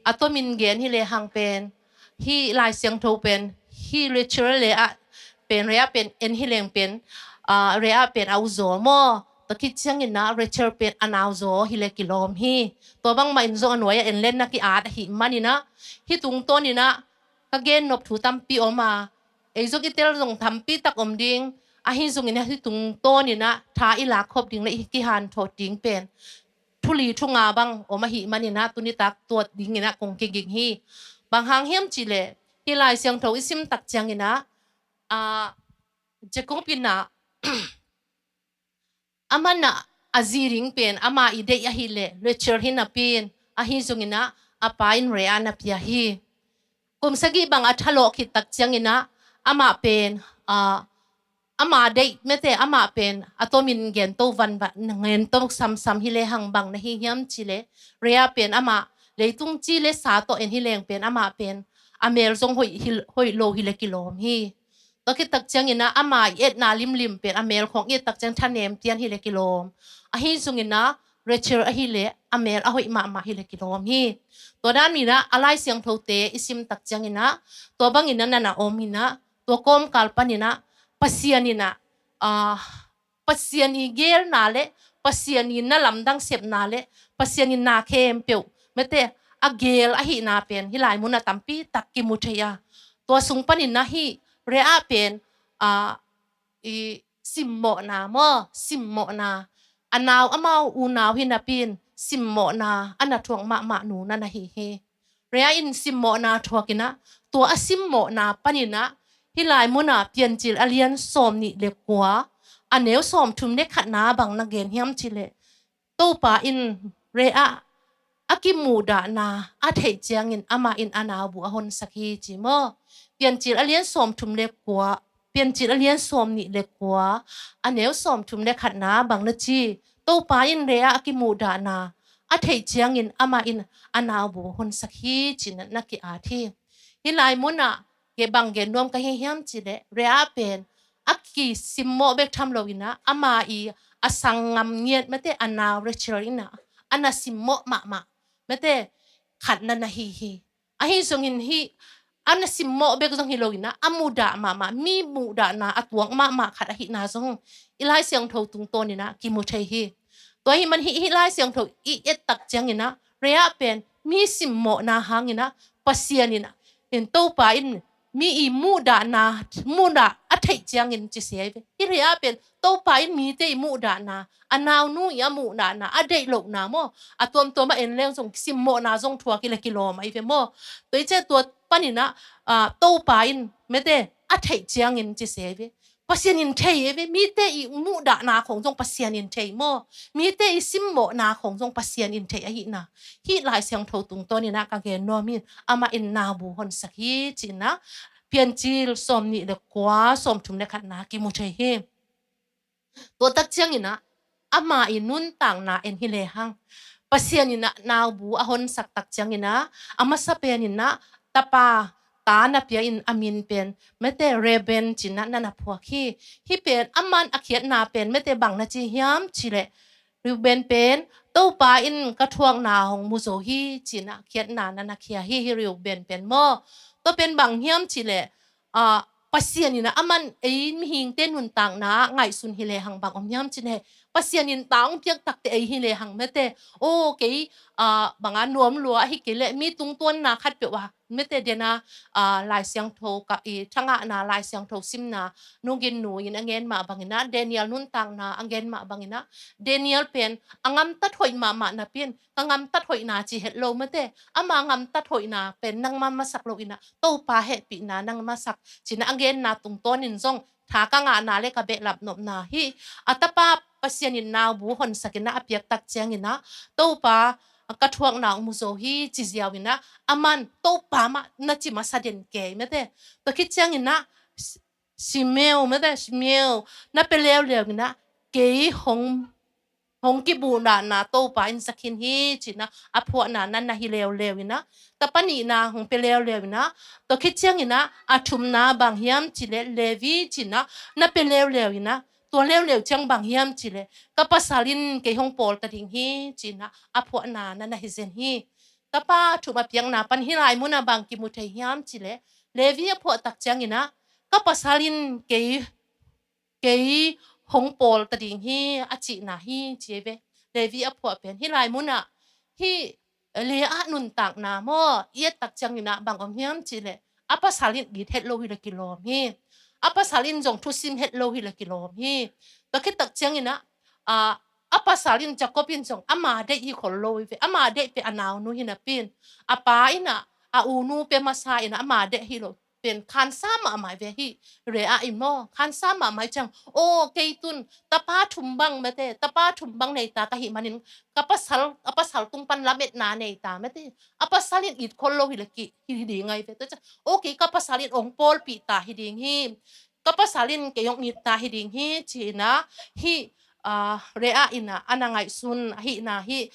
a tomin gen hi lehang pen, hih Lai Siangtho pen hih Rachel le Leah pen, Leah pen en hi leng pen, ah, Leah pen a uzaw maw, tua khit ciangin ah Rachel pen a nauzaw hi leh kilawm hi. Tua bangmah in zong a nuai-ah en leng na ki-at ahih manin ah, hih tungtawn in ah ka gen nop thu tampi om a, ei zong i tel zong tampi tak om ding. Ahi zongin ah hih tungtawn in ah tha i lak khop ding le i kihanthawn ding pen thu li thu nga bang om ahih manin ah tuni tak tua dingin ah kong kiging hi. Bang hang hiam cih leh, hih Lai Siangtho i sim tak ciangin ah, ah, Jacob in ah, amah in ah a zi ding pen amah i deih ahih leh Rachel hi napi-in, ahi zongin ah a pa in Leah na pia hi. Kum sagih bang a thalawh khit tak ciangin ah amah pen, ah, ama deih mete, amah pen a tomin gen to vanvan, gen to samsam hi lehang bang na hi hiam cih leh, Leah pen amah leitung ci le sa tawh en hi leng pen amah pen a mel zong hoih hi, hoih lo hi leh kilawm hi. Tua khit tak ciangin ah ama i etna limlim pen a mel khawng i et tak ciang thanem pian hi leh kilawm. Ahi zongin ah Rachel ahih leh a mel a hoih mahmah hi leh kilawm hi. Tua dan in ah a Lai Siangthote i sim tak ciangin ah tua bangin ah na na om in ah, tua kawmkal panin ah Pasian in ah, ah, Pasian i geelna le Pasian i na lamdang sepna le Pasian i na khempeuh mete a geel ahihna pen hih lai munah tampi tak kimu thei a. Tua sung panin ah hih Rea pen a, i simmawhna maw, simmawhna. A nau amau unau hi napi-in simmawhna a na thuak mahmah nu na na hi hi. Rea in simmawhna thuak in ah, tua a simmawhna panin ah hih lai munah Piancil a lian sawm nih le kua, a neu sawm thum le khatna bang na gen hiam cih leh, Topa in Rea a kimuhdahna a theih ciangin amah in a naubu a honsak hi ci maw? Piancil a lian sawm thum le kua, Piancil a lian sawm nih le kua, a neu sawm thum le khatna bang na ci, Topa in Rea a kimuhdahna a theih ciangin amah in a naubu a honsak hi ci-in na ki-at hi. Hih lai munah bang gen nuam ka hi hiam cih leh, Rea pen a kisimmawh bek tham lo in ah ama i a sanggam ngiat mete a nau Rachel in ah a na simmawh mahmah mete khat na na hi hi. Ahi zongin hih a na simmawh bek zong hi lo in ah a muhdah mahmah, mi muhdahna a tuak mahmah khat ahihna zong i Lai Siangtho tungtawn in ah kimu thei hi. Tua ahih man hih, hih Lai Siangtho i et tak ciangin ah Rea pen mi simmawhna hangin ah Pasian in ah, in Topa in mi i muhdahna, muhdah a theih ciangin ci sia hi ve. Hih Rea pen Topa in mite i muhdahna, a naunu i a muhdahna a deih lohna maw, a tuamtuam a en leng zong simmawhna zong thuak hi le kilawm ahi ve maw? Tua hi ciang tua panin ah, ah, Topa in mete a theih ciangin ci sia hi ve. Pasian in thei hi ve, mite i muhdahna khong zong Pasian in thei maw? Mite i simmawhna khong zong Pasian in thei ahihna hih Lai Siangtho tungtawn in ah ka gen nuam hi. Amah in naubu honsak hi ci-in ah Piancil sawm nih le kua, sawm thum le khatna kimu thei hi. Tua tak ciangin ah ama i nuntakna en hi lehang, Pasian in ah naubu a honsak tak ciangin ah a masa pen in ah tapa ta na pia in a min pen mete Reuben ci-in ah na na phuak hi. Hih pen aman a khiatna pen mete bang na ci hiam cih leh, Reuben pen Topa in ka thuakna hong mu zo hi ci-in ah khiatna na na khia hi, hih Reuben pen maw. Tua pen bang hiam cih leh, ah, Pasian in ah aman ei mihingte nuntakna ngaihsun hi lehang bang om hiam cih leh, Pasian in ta hong piak takte ei hi lehang mete, aw kei, ah, bang a nuam lua ahi kei leh mi tungtuanna khatpeuh a mete den a, ah, Lai Siangtho ka i thangahna Lai Siangtho simna, Nu Gin Nu in a gen mah bangin ah, Daniel nuntakna a gen mah bangin ah, Daniel pen a gamtat hoih mahmah napi-in ka gamtat hoihna ci het lo mete, ama gamtat hoihna pen nangma masak lo in ah Topa hehpihna nang masak ci-in ah a genna tungtawnin zong tha ka ngahna le ka behlap nopna hi. A tapa Pasian in naubu honsak in ah a piak tak ciangin ah Topa ka thuakna hong mu zo hi ci ziau in ah aman Topa mah na ci masa den kei mete. Tua khit ciangin ah Simeo mete, Simeo na pia leuleu in ah kei hong hong kimuhdahna Topa in za khin hi ci-in ah a phuahna na na hi leuleu in ah, tapa nihna hong pia leuleu in ah, tua khit ciangin ah a thumna bang hiam cih leh Levi ci-in ah na pia leuleu in ah, tua leuleu ciang bang hiam cih leh ka pasal in kei hong pawl ta ding hi ci-in ah a phuahna na na hi zen hi. Tapa thum a piakna pan hih lai munah bang kimu thei hiam cih leh, Levi a phuah tak ciangin ah ka pasal in kei kei hong pawl ta ding hi a cihna hi ci hi ve. Levi a phuah pen hih lai munah hih Leah nuntakna maw i et tak ciangin ah bang om hiam cih leh, a pasal in it het lo hi le kilawm hi. A pasal in zong thusim het lo hi le kilawm hi. Tua khit tak ciangin ah, ah, a pasal in Jacob in zong ama deih hi khol lo hi ve. Ama deih pen a naunu hi napi-in, a pa in ah a unu pia masa in ah ama deih hi lo pen khansa mahmah hi ve hih Leah in maw. Khansa mahmah hi ciang, aw kei tun tapa thum bang mete, tapa thum bang nei ta ka hih manin ka pasal, a pasal tung pan lametna nei ta mete, a pasal in it khol lo hi le ki hi ding ahi ve. Tua ciang, aw kei ka pasal in hong pawlpih ta hi ding hi, ka pasal in kei hong it ta hi ding hi ci-in ah hih, ah, Leah in ah a na ngaihsun ahihna hih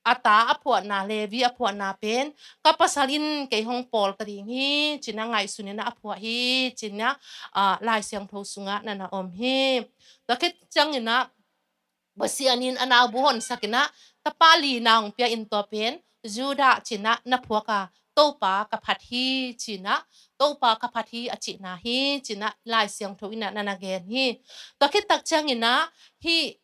a ta a phuahna, Levi a phuahna pen ka pasal in kei hong pawl ta ding hi ci-in ah ngaihsun in ah a phuah hi ci-in ah, ah, Lai Siangtho sungah na na om hi. Tua khit ciangin ah Pasian in a naubu honsak in ah tapa lina hong pia in tua pen Judah ci-in ah na phuak a, Topa ka phat hi, ci-in ah, Topa ka phat hi, a cihna hi, ci-in ah, Lai Siangtho in ah na na gen hi. Tua khit tak ciangin ah, hih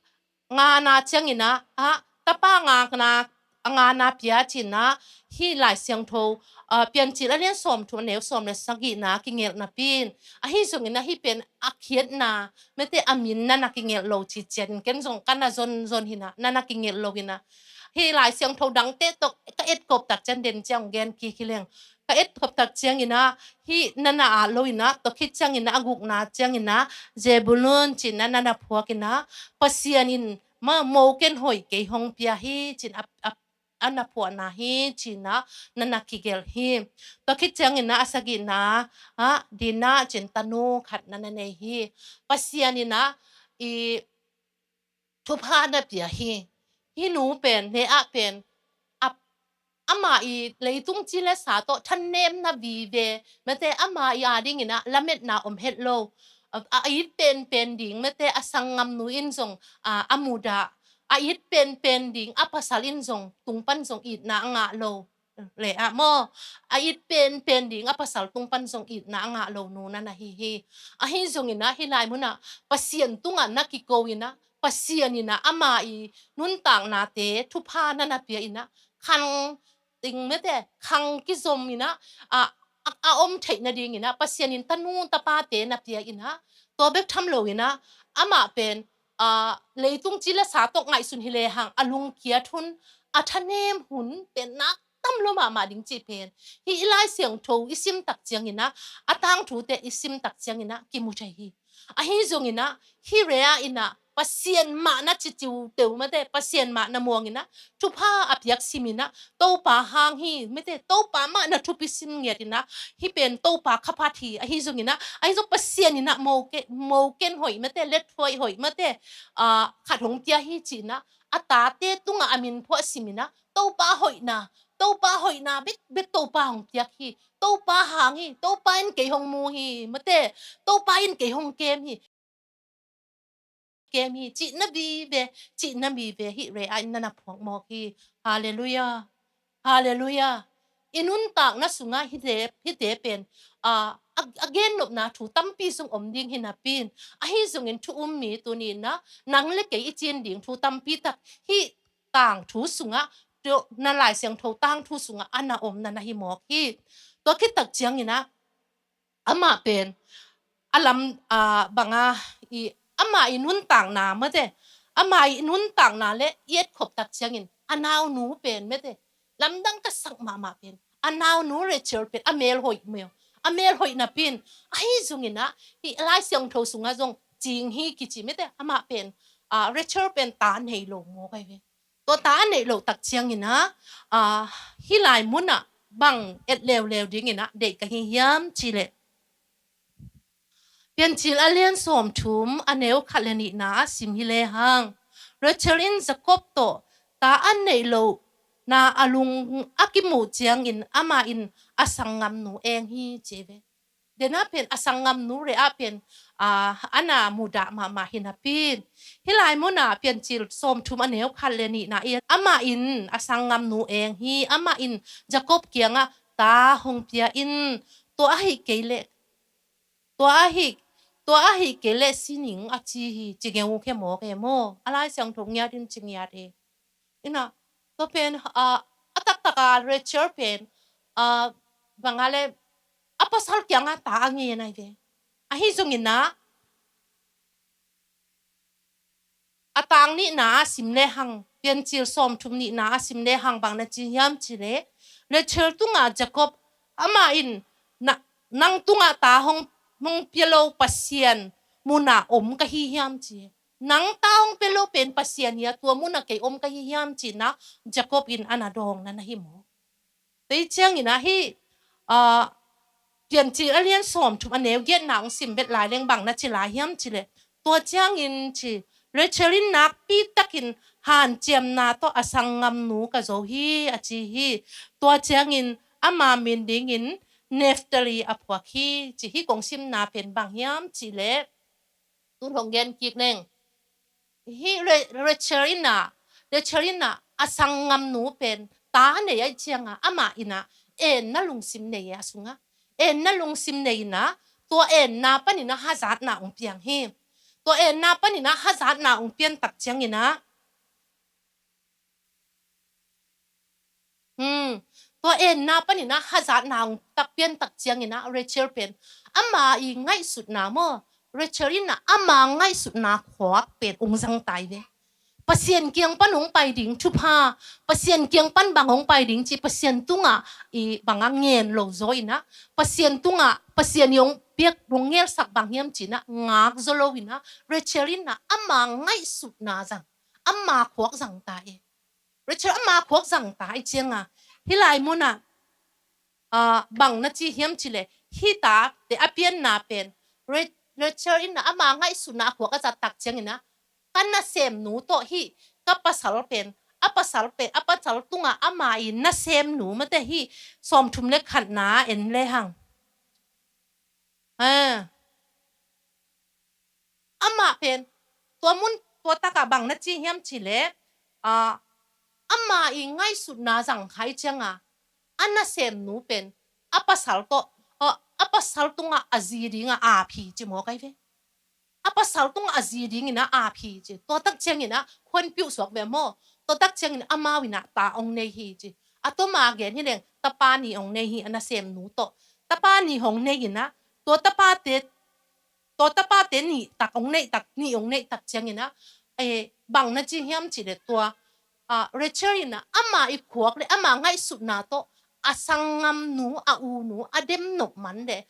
ngana ciangin ah, ah, tapa ngakna, a ngana pia ci-in ah, hih Lai Siangtho, ah, Piancil a lian sawmthum a neu sawm le sagihna kigelh napi in. Ahi zongin ah hih pen a khiatna, mate a min na na kigelh lo ci ciangin, ken zong ka na zonzon hi-in ah, na na kigelh lo hi-in ah. Hih Lai Siangtho dangte tawh ka etkop tak ciang den ciang gen kik hi leng. Ka etkop tak ciangin ah, hih na na at lo-in ah, tua khit ciangin ah, a gukna ciangin ah, Zebulun ci-in ah na na phuak in ah, Pasian in ma mo ken hoih kei hong pia hi, ci-in a, a, a na phuahna hi, ci-in ah na na kigelh hi. Tua khit ciangin ah, a sagihna ah, Dina ci-in tanu khat na na nei hi. Pasian in ah, i thupha na pia hi. Hih nu pen, Leah pen, a, ama i leitung ci le sa tawh thanemna vive, mate ama i a dingin ah lametna om het lo. A, a it penpen ding, mate a sanggamnu in zong, a, a mudah. A it penpen ding, a pasal in zong, tung pan zong itna a ngah lo. Leah maw, a it penpen ding, a pasal tung pan zong itna a ngah lo nu na na hi hi. Ahi zongin ah, hih lai mun ah, Pasian tungah na kiko in ah, Pasian in ah ama i nuntaknate thupha na na pia in ah, khang ting, mate, khang kizom in ah, a, a, a om theih nadingin ah, Pasian in tanu tapate na pia in ah, tua bek tham lo-in ah, amah pen, a, leitung ci le sa tawh ngaihsun hi lehang, a lungkiat hun, a thanem hun pen nak tam lo mahmah ding cih pen, hih i Lai Siangtho i sim tak ciangin ah, a tangthute i sim tak ciangin ah, kimu thei hi. Ahi zongin ah, hih Leah in ah, Pasian mah na ci tiuteu, mate, Pasian mah na muang in ah, thupha a piak sim in ah, Topa hang hi, mate, Topa mah na thupi sim ngiat in ah, hih pen Topa ka phat hi, ahi zongin ah, ahi zong Pasian in ah mo ke, mo ken hoih, mate, lethuai hoih, mate, a, khat hong pia hi ci-in ah, a tate tungah a min phuah sim in ah, Topa hoihna, Topa hoihna bek, bek Topa hong piak hi. Topa hang hi, Topa in kei hong mu hi, mate, Topa in kei hong kem hi. Kem hi, cihna vive, cihna vive, hih Leah in na na phuak mawk hi. Halleluiah. Halleluiah. I nuntakna sungah hihte, hihte pen, a, a, a gennopna thu tampi zong om ding hi napi in. Ahi zongin thu um mi tuni-in ah, nang le kei i cin ding thu tampi tak hih tangthu sungah, tua na Lai Siangtho tangthu sungah a na om na na hi mawk hi. Tua khit tak ciangin ah, amah pen, a lam, a, bang a, i, amah i nuntakna, mate, amah i nuntakna le i etkhop tak ciangin, a naunu pen, mate, lamdang ka sak mahmah pen, a naunu Rachel pen, a mel hoih mel, a mel hoih napi in, ahi zongin ah, hih Lai Siangtho sungah zong cing hi kici, mate, amah pen, a, Rachel pen ta nei lo mawk ahi ve. Tua ta a neih loh tak ciangin ah, a, hih lai mun ah bang et leuleu dingin ah deih ka hi hiam cih leh, Piancil a lian sawmthum a neu khat le nihna ah sim hi lehang, Rachel in Jacob tawh ta a neih lohna a lung a kimuh ciangin amah in a sanggamnu eng hi ci ve. Dena pen a sanggamnu Leah pen, a, a na mudah mahmah hi napi in. Hih lai mun ah Piancil sawmthum a neu khat le nihna ah, amah in a sanggamnu eng hi, amah in Jacob kiangah ta hong pia in, tua ahih kei leh, tua ahih, tua ahih kei leh si ning a ci hi, ci ngeu khe mawk e maw. A Lai Siangtho ngiat in ci ngiat e. Ina, tua pen, a, a taktak a Rachel pen, a, bang a le, a pasal kiangah ta a ngen ahi ve. Ahi zongin ah, a tang nihna a sim lehang, Piancil sawmthum nihna a sim lehang bang na ci hiam cih leh, Rachel tungah Jacob, amah in, na, nang tungah ta hong, hong pia lo Pasian mun ah om ka hi hiam ci. Nang ta hong pia lo pen Pasian hi a, tua mun ah kei om ka hi hiam ci-in ah Jacob in a na dawng na na hi maw. Tua ciangin ah hih, a, Piancil a lian sawmthum a neu giatna hong sim bet lai leng bang na ci lai hiam cih leh, tua ciangin ci, Rachel in nakpi takin hanciamna tawh a sanggamnu ka zo hi a ci hi. Tua ciangin ama min dingin Naphtali a phuak hi ci hi. Kong simna pen bang hiam cih leh, tun hong gen kik leng. Hih Re-, Rachel in ah, Rachel in ah a sanggamnu pen ta nei ahih ciangah amah in ah enna lungsim nei e a sungah. Enna lungsim nei inah, tua enna paninah hazatna hong piang hi. Tua enna paninah hazatna hong pian tak cianginah, hmm, tua enna paninah hazatna hong tak pian tak cianginah Rachel pen ama i ngaihsutna maw, Rachel inah ama ngaihsutna khuak pen hong zangtai ve. Pasian kiang pan hong pai ding thupha, Pasian kiang pan bang hong pai ding ci, Pasian tungah i bangah ngen lo zaw inah, Pasian tungah, Pasian i hong piak hong ngelsak bang hiam cinah ngak zaw lo inah, Rachel inah ama ngaihsutna zang, ama khuak zangta e. Rachel ama khuak zangta i cianga, hih lai munah, ah, bang na ci hiam cileh, hih tate a pianna pen, Ra-, Rachel inah ama ngaihsutna a khuak a zat tak cianginah, ka nasemnu tawh hih ka pasal pen, a pasal pen, a pasal tungah ama i nasemnu mate hih sawmthum le khatna en lehang. Ah. Amah pen, tua mun, tua takah bang na ci hiam cileh, ah, ama i ngaihsutna zang khai cianga, a nasemnu pen, a pasal tawh, ah, a pasal tungah a zi dingah ap hi ci maw kai ve. A pasal tungah a zi dingin a ap hi ci. Tua tak ciangin a khuanpiuh suak ve maw. Tua tak ciangin amau in a ta ong nei hi ci. A tuma gen hi leng tapa nih ong nei hi a nasemnu tawh. Tapa nih ong nei in a, tua tapate, tua tapate nih tak ong neih tak, nih ong neih tak ciangin a, eh, bang na ci hiam ci le tua, ah, Rachel in a, ama i khuak le ama ngaihsutna tawh a sanggamnu, a unu, a demnop man le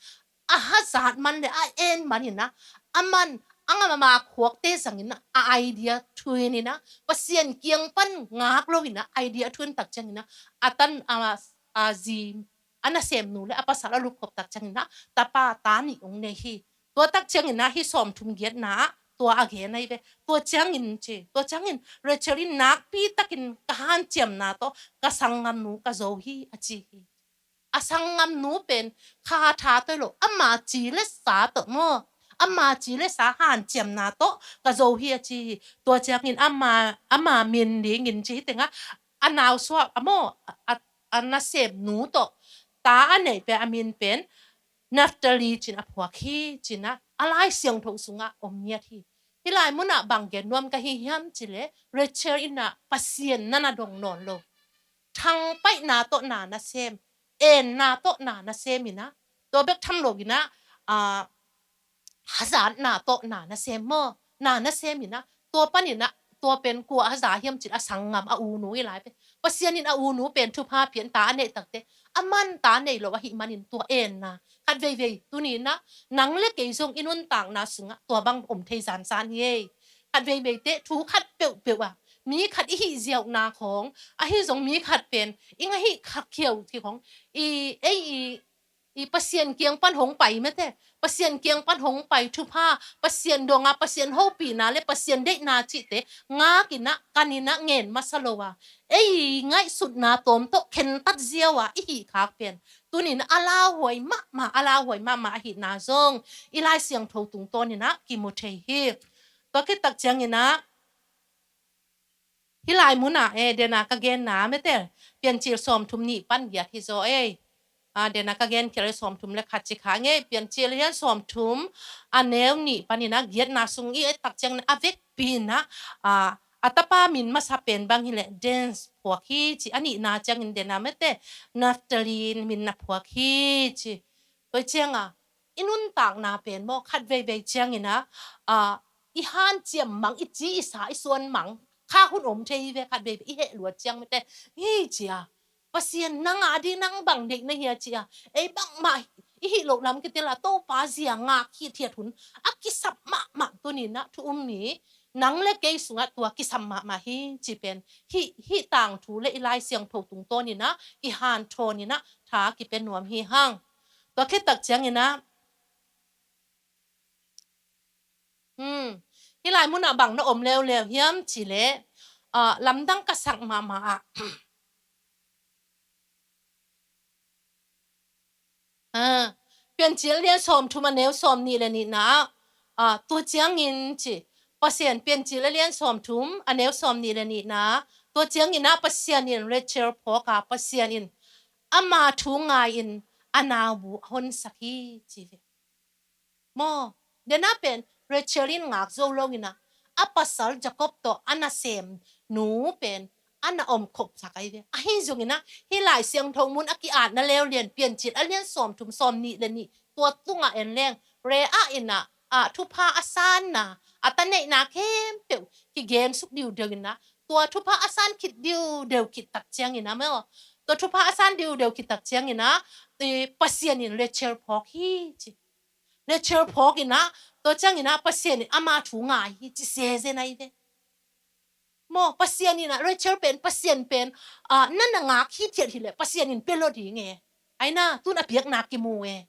a hazat man le a en man in a, aman a ngam ama khuakte zangin a, a idea thuin in a, Pasian kiang pan ngak lo in a, idea thuin tak ciangin a, a tan a, a zi, a nasemnu le a pasal a lupkhop tak ciangin a, tapa ta nih ong nei hi. Tua tak ciangin a, hih sawmthum giatna ah tua a gen ahi ve. Tua ciangin ci, tua ciangin Rachel in nakpi takin ka hanciamna tawh ka sanggamnu ka zo hi a ci hi. A sanggamnu pen kha tha tawh lo, ama ci le sa tawh maw, ama ci le sa hanciamna tawh ka zo hi a ci hi. Tua ciangin ama, ama min dingin ci hi tengah, a nausuak a maw, a, a nasemnu tawh ta a neih pen a min pen Naphtali cin a phuak hi, cin a, a Lai Siangtho sungah om ngiat hi. Hih lai munah bang gen nuam ka hi hiam ci le, Rachel in a Pasian na na dong nawn lo. Thangpaihna tawh na na sem, enna tawh na na sem in a, tua bek tham lo in a, ah, hazatna tawh na na sem maw, na na sem in a, tua pan in a, tua pen kua haza hiam ci le a sanggam a unu i lai pen. Pasian in a unu pen thupha pia in ta a neih takte, aman ta nei lo ahih manin tua enna. Khat veivei tuni in a, nang le kei zong i nuntakna sungah tua bang om thei zanzan hi ei. Khat veiveite thu khat peuhpeuh a, mi khat i hih ziauhna khawng, ahi zong mi khat pen i ngah hih khak khiau khi khawng, i, ei i, i Pasian kiang pan hong pai mete, Pasian kiang pan hong pai thupha, Pasian dong a, Pasian hopihna le Pasian deihna cihte ngak in a, kan in a, ngen masa lo a, ei ngaihsutna tawm tawh khentat ziau a i hih khak pen tuni in a lauhuai mahmah, a lauhuai mahmah ahihna zong i Lai Siangtho tungtawn in a kimu thei hi. Tua khit tak ciangin a, hih lai munah, eh, dena ka genna mete, Piancil sawmthum nih pan giat hi zaw ei. Ah, dena ka gen khial sawmthum le khat ci kha ngei, Piancil lian sawmthum a neu nih panin a giatna sung i et tak ciangin a vekpi in a, ah, a tapa min masa pen bang hi le Dance phuak hi ci, a nihna ciangin dena mete Naphtali min na phuak hi ci. Tua cianga i nuntakna pen maw, khat veivei ciangin a, ah, i hanciam mang, i ci i sa, i suan mang kha hun om thei ve, khat veivei i heh luat ciang mete hi cia. Pasian nang a ding nang bang deih na hia cia. Ei bangmah i hih loh lam kitel a Topa zia ngak hithiat hun a kisap mahmah tuni in a thu um ni. Nang le kei sungah tua kisam mahmah hi ci pen hih, hih tangthu le i Lai Siangtho tungtawn in a i hanthawn in a tha kipia nuam hi hang. Tua khit tak ciangin a, hmm, hih lai munah bang na om leuleu hiam ci le, ah, lamdang ka sak mahmah ah. Ah, Piancil lian sawmthum a neu sawmnih le nihna ah, ah, tua ciangin ci, Pasian, Piancil a lian sawmthum a neu sawmnih le nihna, tua ciangin a Pasian in Rachel phawk a, Pasian in ama thu ngai-in a naubu a honsak hi ci ve. Maw, dena pen Rachel in ngak zo lo ina, a pasal Jacob tawh a nasem nu pen a na om khop sak ahi ve. Ahi zong ina, hih Lai Siangtho mun a ki-atna leuleu Piancil a lian sawmthum sawmnih le nih tua tungah en leng, Leah ina, a, thupha a sanna, a ta neihna khempeuh kigen suk diudeu ina, tua thupha a san khit diudeu khit tak ciang ina maw, tua thupha a san diudeu khit tak ciang ina, i, Pasian in Rachel phawk hi ci. Rachel phawk ina, tua ciang ina Pasian in ama thu ngai hi ci sese nai ve. Maw, Pasian ina Rachel pen, Pasian pen, a, na na ngak hithiat hileh Pasian in pia lo ding e. Aina, tun a piakna kimu e.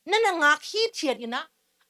Na na ngak hithiat ina,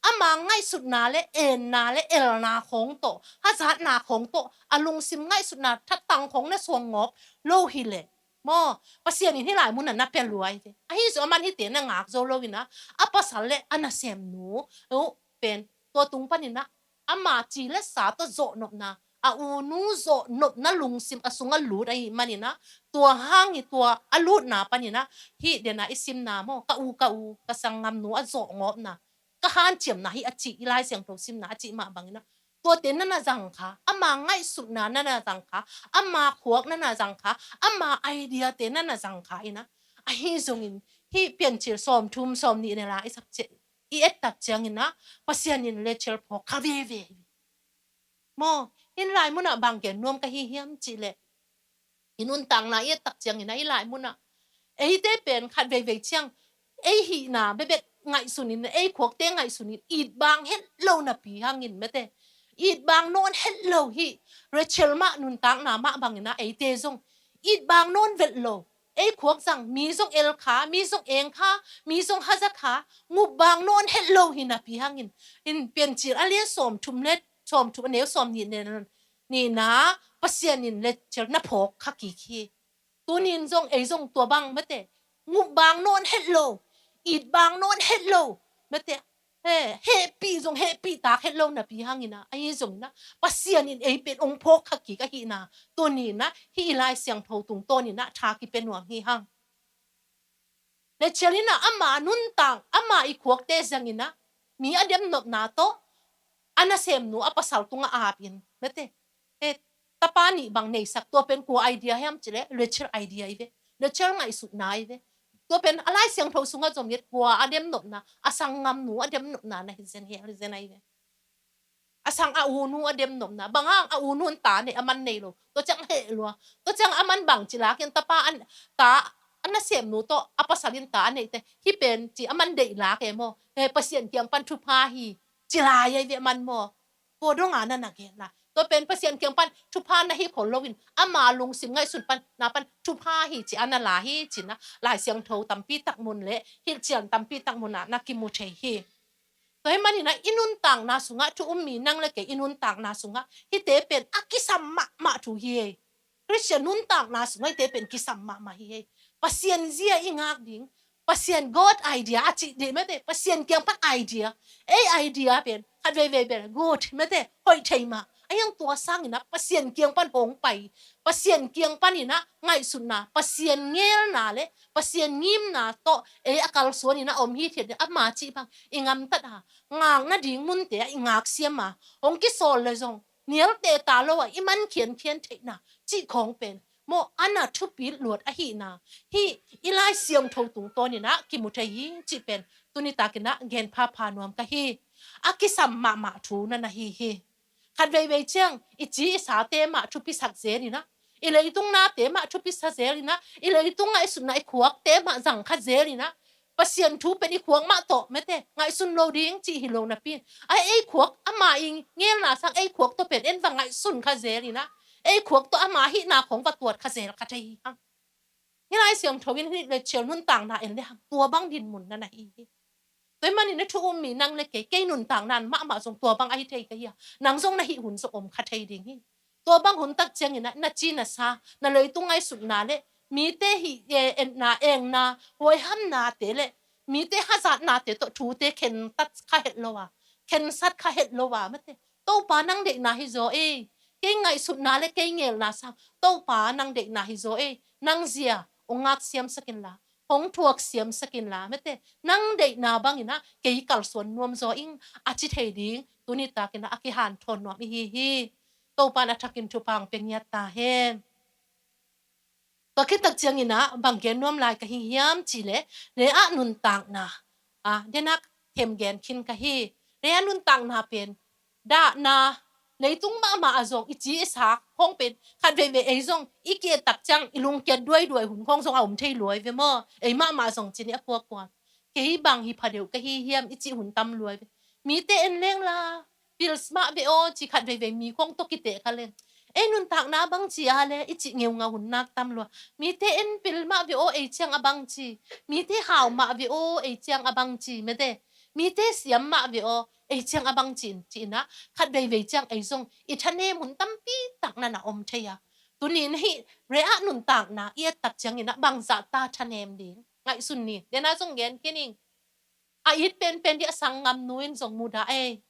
ama ngaihsutna le enna le elna khawng tawh, hazatna khawng tawh, a lungsim ngaihsutna thatang khawng na suang ngawp lo hileh, maw, Pasian in hih lai munah na pia lua hi ve. Ahi zong aman hihte na ngak zo lo ina, a pasal le a nasemnu uh pen tua tung pan ina, ama ci le sa tawh zawhnopna, a unu zawhnopna lungsim a sungah lut ahih man ina, tua hang i tua a lutna pan ina, hih dena i simna maw, ka u, ka u, ka sanggamnu a zawhngawpna, ka hanciamna hi a cih, i Lai Siangtho simna a cih mah bang ina, tuate na na zang kha, ama ngaihsutna na na zang kha, ama khuak na na zang kha, ama idea-te na na zang kha ina, ahi zongin hih Piancil sawmthum sawmnih ne la i sak ciah, i et tak ciang ina, Pasian in Rachel phawk kha veve hi. Maw, hih lai munah bang gen nuam ka hi hiam cih leh, i nuntakna i et tak ciang ina, hih lai munah eite pen khat veivei ciang ei hihna bekbek ngaihsun in, ei khuakte ngaihsun in, it bang het lo napi hangin mate, it bang nawn het lo, hih Rachel mah nuntakna mah bang ina eite zong it bang nawn vet lo. Ei khuak zang, mi zong el kha, mi zong eng kha, mi zong haza kha, ngup bang nawn het lo hi napi hangin, in Piancil a lian sawmthum le, sawmthum a neu sawmnih ne, nihna Pasian in Rachel na phawk kha kik hi. Tunin zong ei zong tua bang mate, ngup bang nawn het lo, it bang nawn het lo mate, he, hehpih zong hehpih tak het lo napi hang ina, ahi zong ina Pasian in ei pen hong phawk kha kik ahihna, tuni ina hih i Lai Siangtho tungtawn ina tha kipia nuam hi hang. Rachel ina ama nuntak, ama i khuakte zang ina, mi a demnopna tawh a nasemnu a pasal tungah ap in mate, he, tapa nih bang neisak, tua pen kua idea hiam cih leh Rachel idea hi ve. Rachel ngaihsutna hi ve. Tua pen a Lai Siangtho sungah zong i et, kua a demnopna, a sanggamnu a demnopna na hi zen, hi zen ahi ve. A sang a unu a demnopna, bang hang a unu in ta nei, aman nei lo, tua ciang heh lua. Tua ciang aman bang ci lak in, tapa an, ta a nasemnu tawh a pasal in ta a neihte, hih pen ci aman deih lak e maw, he, Pasian kiang pan thupha hi ci lai ahi ve aman maw. Tua dong a na na gen la. Tua pen Pasian kiang pan thupha na hi khol lo in, ama lungsim ngaihsun pan, na pan thupha hi ci a na la hi ci ina Lai Siangtho tampi tak mun le hilhcian tampi tak mun ah na kimu thei hi. Tua hih man ina i nuntakna sungah, thu um mi nang le kei i nuntakna sungah hihte pen a kisam mahmah thu hi hei. Khristian nuntakna sungah hihte pen kisam mahmah hi hei. Pasian zia i ngak ding, Pasian, God idea a cih dih mate, Pasian kiang pan idea. Ei idea pen khat veivei pen good mate, hoih thei mah. Ahi hang tua sang ina Pasian kiang pan hong pai, Pasian kiang pan ina ngaihsutna, Pasian ngelna le Pasian ngimna tawh ei a kalsuan ina om hithiat ding, ama cih bang i ngamtat a, ngak nading munte ah i ngak siam a, hong kisawl le zong nial teh ta lo a i man khiankhian theihna cih khawng pen maw, a na thupi luat ahihna hih i Lai Siangtho tungtawn ina kimu thei hi cih pen tuni tak ina gen phapha nuam ka hi. A kisam mahmah thu na na hi hi. Khat veivei ciang i ci i sate mah thupi sak zel ina, i leitung nate mah thupi sa zel ina, i leitung ngaihsutna, i khuakte mah zang kha zel ina, Pasian thu pen i khuak mah tawh mate ngaihsun lo ding cih hi lo napi in, a, ei khuak, ama i ngelna sang ei khuak tawh pen en va ngaihsun kha zel ina, ei khuak tawh ama hihna khawng va tuat kha zel kha thei hi hang. Hih Lai Siangtho in hih Rachel nuntakna en le hang tua bang dinmun na na hi hi. Tua hih man ina thu um mi nang le kei, kei nuntakna mahmah zong tua bang ahi thei ka hi a, nang zong na hih hun zong om kha thei ding hi. Tua bang hun tak ciang ina na ci na sa, na leitung ngaihsutna le mite hih, e, enna, engna, huaihamnate le mite hazatnate tawh thute khentat kha het lo a, khensat kha het lo a mate, Topa nang deihna hi zaw ei. Kei ngaihsutna le kei ngelna sang Topa nang deihna hi zaw ei. Nang zia hong ngak siamsak inla, hong thuak siamsak inla, mete, nang deihna bangin ah kei kalsuan nuam zaw ing, a ci thei ding tuni takin ah a kihanthawn nuam i hi hi. Topa'n a thakin thupha hong pia ngiat ta hen. Tua khit tak ciangin ah bang gen nuam lai ka hi hiam cih leh, Leah nuntakna, a, den ah them gen khin ka hi. Leah nuntakna pen dahna, leitung mahmah ah zong i ci i sak khawng pen, khat veivei ei zong i ki-et tak ciang i lungkiat duaiduai hun khawng zong a om thei lua hi ve maw. Ei mahmah zong ci ni a kuakua. Kei bang hi pha deuh ka hi hiam i cih hun tam lua hi ve. Mite en leng la, pils mah ve aw, ci khat veivei mi khawng tawh kiteh kha leng. Ei nuntakna bang ci a le, i cih ngeungau hun nak tam lua. Mite en pil mah ve aw, ei ciang a bang ci. Mite hau mah ve aw, ei ciang a bang ci, mete. Mite siam mah ve aw, ei ciang a bang ci, ci-in ah, khat veivei ciang ei zong i thanem hun tampi tak na na om thei a. Tuni-in hih Leah nuntakna i et tak ciangin ah bangzah ta thanem ding ngaihsun ni. Den ah zong gen khin ing. A it penpen ding a sanggamnu in zong mudah ei,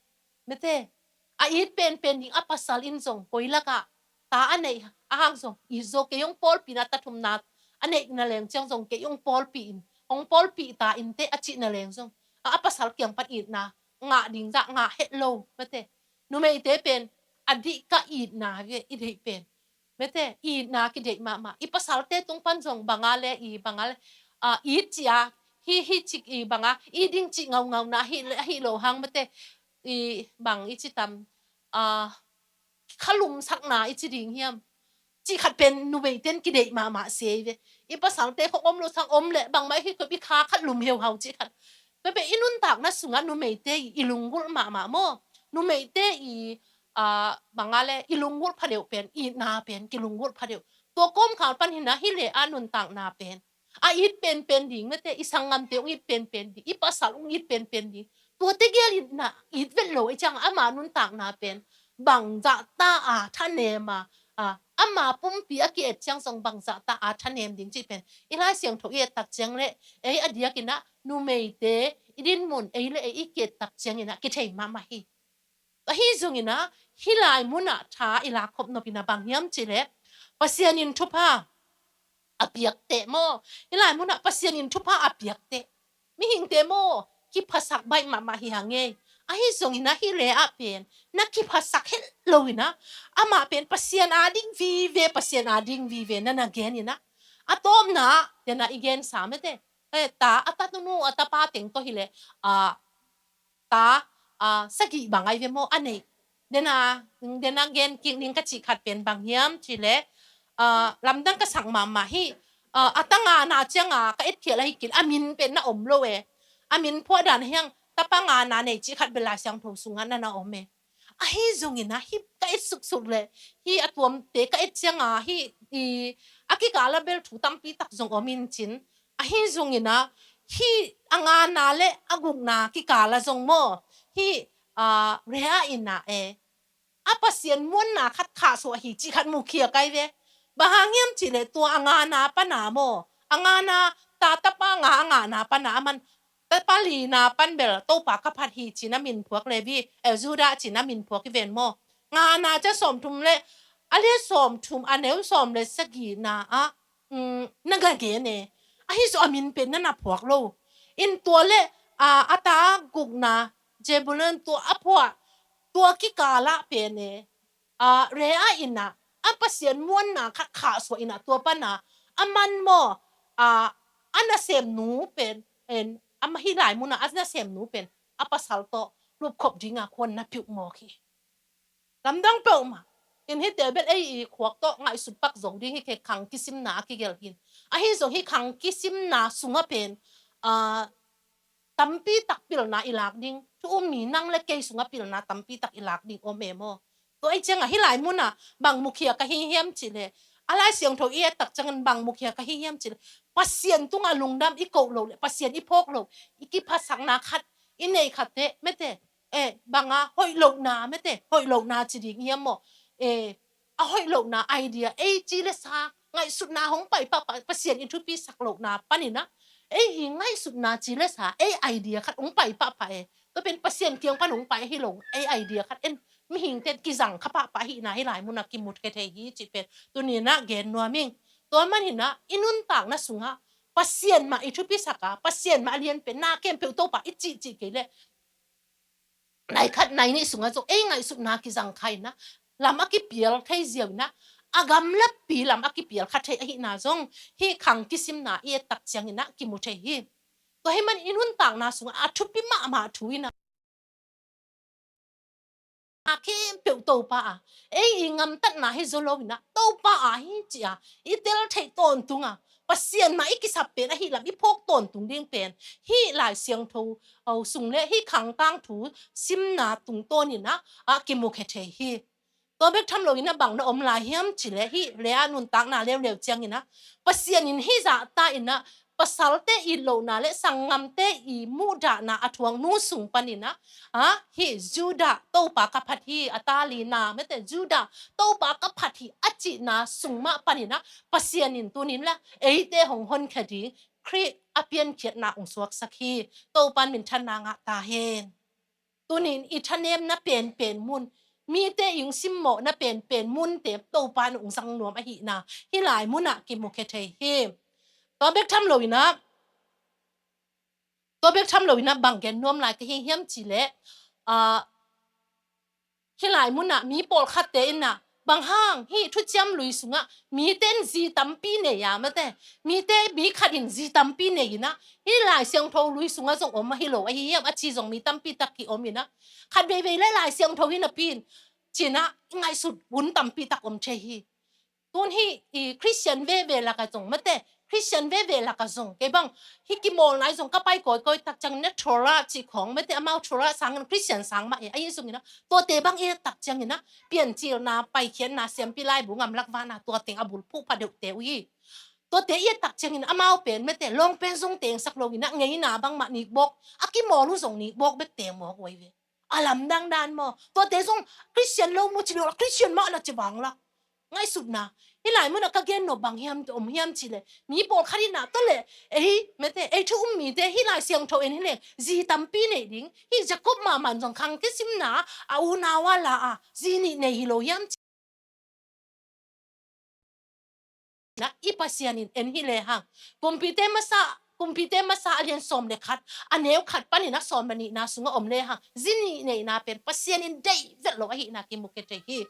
mete. A it penpen ding a pasal in zong koi lakah ta a neih a hang zong it zaw, kei hong pawlpih in ah, ta thumna a neih na leng ciang zong kei hong pawlpih in, hong pawlpih ta inteh a cih na leng zong, a, a pasal kiang pan itna ngah ding zah ngah het lo, mete. Numeite pen a dih ka itna ve i deih pen, mete, itna kideih mahmah. I pasalte tung pan zong bang a le, i bang a le, a, it ci a, hi, hi cik i bang a, i ding cih ngaungauna hi, hi lo hang, mete, i bang i ci tam, a, khalumsakna i ci ding hiam, cih khat pen numeite'n kideih mahmah se hi ve. I pasalte khawng om lo sang om leh bangmah hi kop i kha khat lum heuhau cih khat. Tua pen i nuntakna sungah numeite i, i lunggulh mahmah maw. Numeite i, a, bang a le, i lunggulh pha deuh pen, itna pen kilunggulh pha deuh. Tua kawmkal pan hi-in ah hih Leah nuntakna pen a it penpen ding, mete, i sanggamte hong it penpen ding, i pasal hong it penpen ding. Tuate gel in ah it vet lo ei ciang ama nuntakna pen bangzah ta a thanem a, a, ama pumpi a ki-et ciang zong bangzah ta a thanem ding cih pen i Lai Siangtho i et tak ciang le, ei a diakin ah numeite i dinmun, ei le ei i ki-et tak ciangin ah kithei mahmah hi. Ahi zongin ah hih lai munah tha i lak khop nop in ah bang hiam cih leh, Pasian in thupha a piak teh maw. Hih lai munah Pasian in thupha a piak teh, mihingte maw, kiphasak baih mahmah hi hang ei. Ahi zongin ah hih Leah pen na kiphasak het lo-in ah, amah pen Pasian a ding vive, Pasian a ding vive na na gen in ah, a tawpna ah den ah i gensa, mete, eh, ta, a tanu, a tapa teng tawh hi leh, a, ta, a, sagih bang ai ve maw a neih. Den ah, den ah gen kik ning ka cih khat pen bang hiam cih leh, a, lamdang ka sak mahmah hi. A, a ta ngana ciang a ka etkhial ahi kei leh a min pen na om lo e. A min phuah dan hiang, tapa ngana nei cih khat bel Lai Siangtho sungah na na om e. Ahi zongin ah hih ka et suksuk leh, hih a tuamte ka et ciang a, hih i, a kikal ah bel thu tampi tak zong om in cin. Ahi zongin ah hih a ngana le a gukna kikal ah zong maw, hih, a, Leah in ah e, a Pasian muanna khat khahsuah hi cih khat mukhia kai ve. Bang hang hiam cih leh tua a ngana pan a maw, a ngana, ta, tapa nga a ngana pan a, aman tapa lina pan bel Topa ka phat hi ci-in a min phuak, Levi, eh, Judah ci-in a min phuak hi ven maw. Ngana ciang sawmthum le, a lian sawmthum, a neu sawm le sagihna ah, um, na gen e. Ahi zong a min pen na na phuak lo. In tua le, a, a ta gukna Zebulun tua a phuah, tua kikal ah pen e, a, Leah in ah a Pasian muanna khat khahsuah in ah tua pan a, aman maw, a, a nasemnu pen, en, ama hih lai munah a nasemnu pen a pasal tawh lupkhop ding a khuan na piuh mawk hi. Lamdang peuhmah. In hihte bel ei i khuak tawh ngaihsut pak zo ding hi kei, khang kisimna a kigelh hi-in. Ahi zong hih khang kisimna sungah pen, a, tampi tak pilna i lak ding, thu um mi nang le kei sungah pilna tampi tak i lak ding om e maw. Tua ahih ciangah hih lai munah bang mukhia ka hi hiam cih leh, a Lai Siangtho i et tak ciangin bang mukhia ka hi hiam cih leh, Pasian tungah lungdam i koh loh le Pasian i phawk loh, i kiphasakna khat i neih khat teh, mete, eh, bang a hoih lohna, mete, hoih lohna ci ding hiam maw, eh, a hoih lohna idea, ei ci le sa ngaihsutna hong pai pahpah, Pasian i thupisak lohna panin ah ei i ngaihsutna ci le sa, ei idea khat hong pai pahpah e. Tua pen Pasian kiang pan hong pai hi lo, ei idea khat en, mihingte kizang kha pahpah hihna hih lai munah kimu khe thei hi cih pen tuni-in ah gen nuam ing. Tua manin ah i nuntakna sungah Pasian mah i thupisak a, Pasian mah a lianpen, na khempeuh Topa i cihcih kei leh, nai khat nai nih sungah zong ei ngaihsutna kizang kha in ah, lam a kipial thei ziau in ah, a gamlapi lam a kipial kha thei ahihna zong hih khang kisimna i et tak ciangin ah kimu thei hi. Tua ahih man i nuntakna sungah a thupi mahmah thu in ah, a khempeuh Topa a, ei i gamtatna hi zaw lo in ah, Topa a hi ci a i tel theih tawntung a, Pasian mah i kisap pen ahih lam i phawk tawntung ding pen hih Lai Siangtho sung le hih khang tangthu simna tungtawn in ah, a kimukhia thei hi. Tua bek tham lo in ah bang na om lai hiam cih leh, hih leh a nuntakna leuleu ciangin ah, Pasian in hih zahta in ah pasalte it lohna le sanggamte i muhdahna a thuak nu sung panin ah, a, hih Judah Topa ka phat hi, a ta lina mete, Judah Topa ka phat hi a cihna sung mah panin ah Pasian in tuni in lah eite hong honkhia ding Khrih a piankhiatna hong suaksak hi. Topa in minthanna ngah ta hen. Tuni in i thanemna penpen mun, mite i hong simmawhna penpen munte Topa in hong zang nuam ahihna hih lai munah kimukhia thei hi. Tua bek tham lo in ah, tua bek tham lo in ah bang gen nuam lai ka hi hiam cih leh, a, hih lai munah mi pawlkhatte in ah, bang hang hih thuciam lui sungah mite in zi tampi nei a mete, mite, mi khat in zi tampi nei in ah, hih Lai Siangtho lui sungah zong om ahi lo ahi hiam a ci zong mi tampi tak ki-om in ah, khat veivei le Lai Siangtho hi napi in ci in ah ngaihsut hun tampi tak om thei hi. Tun hih i Khristian veve lakah zong mete, Khristian veve lakah zong kei bang hih kimawlna i zong ka pai kawikawi tak ciangin ah Torah cih khawng mete, amau Torah sangin Khristian sang mah e, ahi zongin ah tuate bang i et tak ciangin ah piancilna, paikhiatna, siampi laibu, gamlak vana, tua teng a bulphuh pha deuhte uh hi. Tuate i et tak ciangin amau pen mete, lawng pen zong tengsak lo in ah ngeina bangmah nikbawk, a kimawl uh zong nikbawk bek teng mawk uh ahi ve. A lamdang dan maw? Tuate zong Khristian lo mu ci lo, Khristian mah na ci vang lah. Ngaihsutna. Hih lai munah ka gen nop bang hiam, om hiam cih leh, mi pawlkhat in ah tua leh ei mete, ei thu um mite hih Lai Siangtho en hi leng zi tampi nei ding, hih Jacob mahmah in zong khang kisimna a unau a la a zi nih nei hi lo hiam ci in ah, i Pasian in en hi lehang, Kumpite Masa, Kumpite Masa a lian sawm le khat, a neu khat panin ah sawm le nihna sungah om lehang, zi nih neihna pen Pasian in deih vet lo ahihna kimukhia thei hi.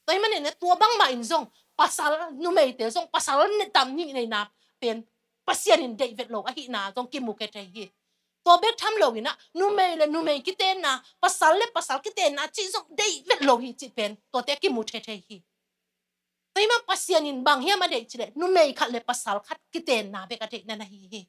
Tua ahih manin ah tua bangmah in zong pasal, numeite zong pasal zi tam nih neihna pen Pasian in deih vet lo ahihna zong kimukhia thei hi. Tua bek tham lo in ah numei le numei kitenna, pasal le pasal kitenna cih zong deih vet lo hi cih pen tuate kimukhia thei hi. Tua ahih man Pasian in bang hiam a deih cih leh numei khat le pasal khat kitenna bek a deih na na hi hi.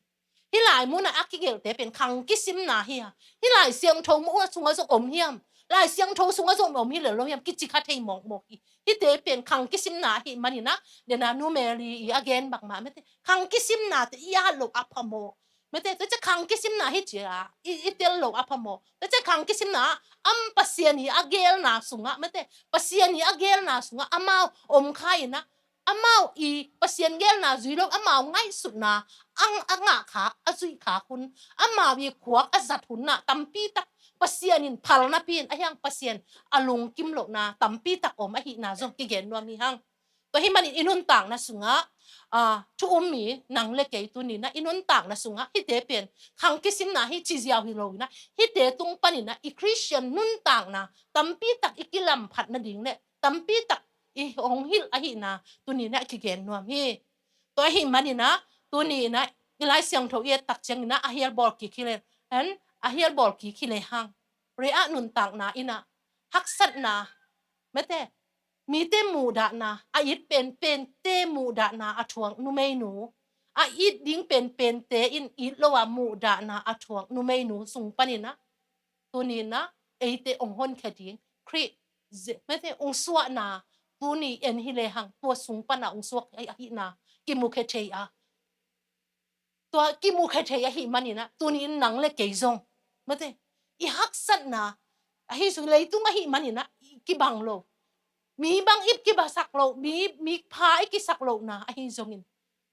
Hih lai munah a kigelhte pen khang kisimna hi a, hih Lai Siangtho mu a sungah zong om hiam, Lai Siangtho sungah zong om hi lel lo hiam kici kha thei mawkmawk hi. Hihte pen khang kisimna ahih manin ah, dena numei li i a gen bangmah mete, khang kisimnate i at loh a phamawh. Mete, tua ciang khang kisimna hi ci a i, i tel loh a phamawh. Tua ciang khang kisimna ah, am Pasian i a gelna sungah mete, Pasian i a gelna sungah amau om kha in ah, amau i Pasian gelna zui lo, amau ngaihsutna a, a ngah kha, a zuih kha hun, amau i khuak a zat hun ah tampi tak Pasian in phal napi in, a hiang Pasian a lungkim lohna tampi tak om ahihna zong kigen nuam hi hang. Tua ahih manin i nuntakna sungah, a, thu um mi nang le kei tuni in ah i nuntakna sungah hihte pen khang kisimna hi ci ziau hi lo in ah, hihte tung panin ah i Khristian nuntakna tampi tak i kilamphat nading le tampi tak i hong hilh ahihna tuni in ah kigen nuam hi. Tua ahih manin ah tuni in ah i Lai Siangtho i et tak ciangin ah a hial bawl kik hi lehang, a hial bawl kik hi lehang, tua a nuntakna in ah haksatna, mete, mite muhdahna, a it penpente muhdahna a thuak numeinu, a it ding penpente in it lo a muhdahna a thuak numeinu sung panin ah tuni in ah eite hong honkhia ding Khrih, mete, hong suahna tuni en hi lehang tua sung pan ah hong suak ahihna kimukhia thei a, tua kimukhia thei ahih manin ah tuni in nang le kei zong, mete, i haksatna ahi zong, leitung ahih manin ah i kibang lo, mi bang i kibasak loh, mi, mi pha i kisak lohna ahi zongin,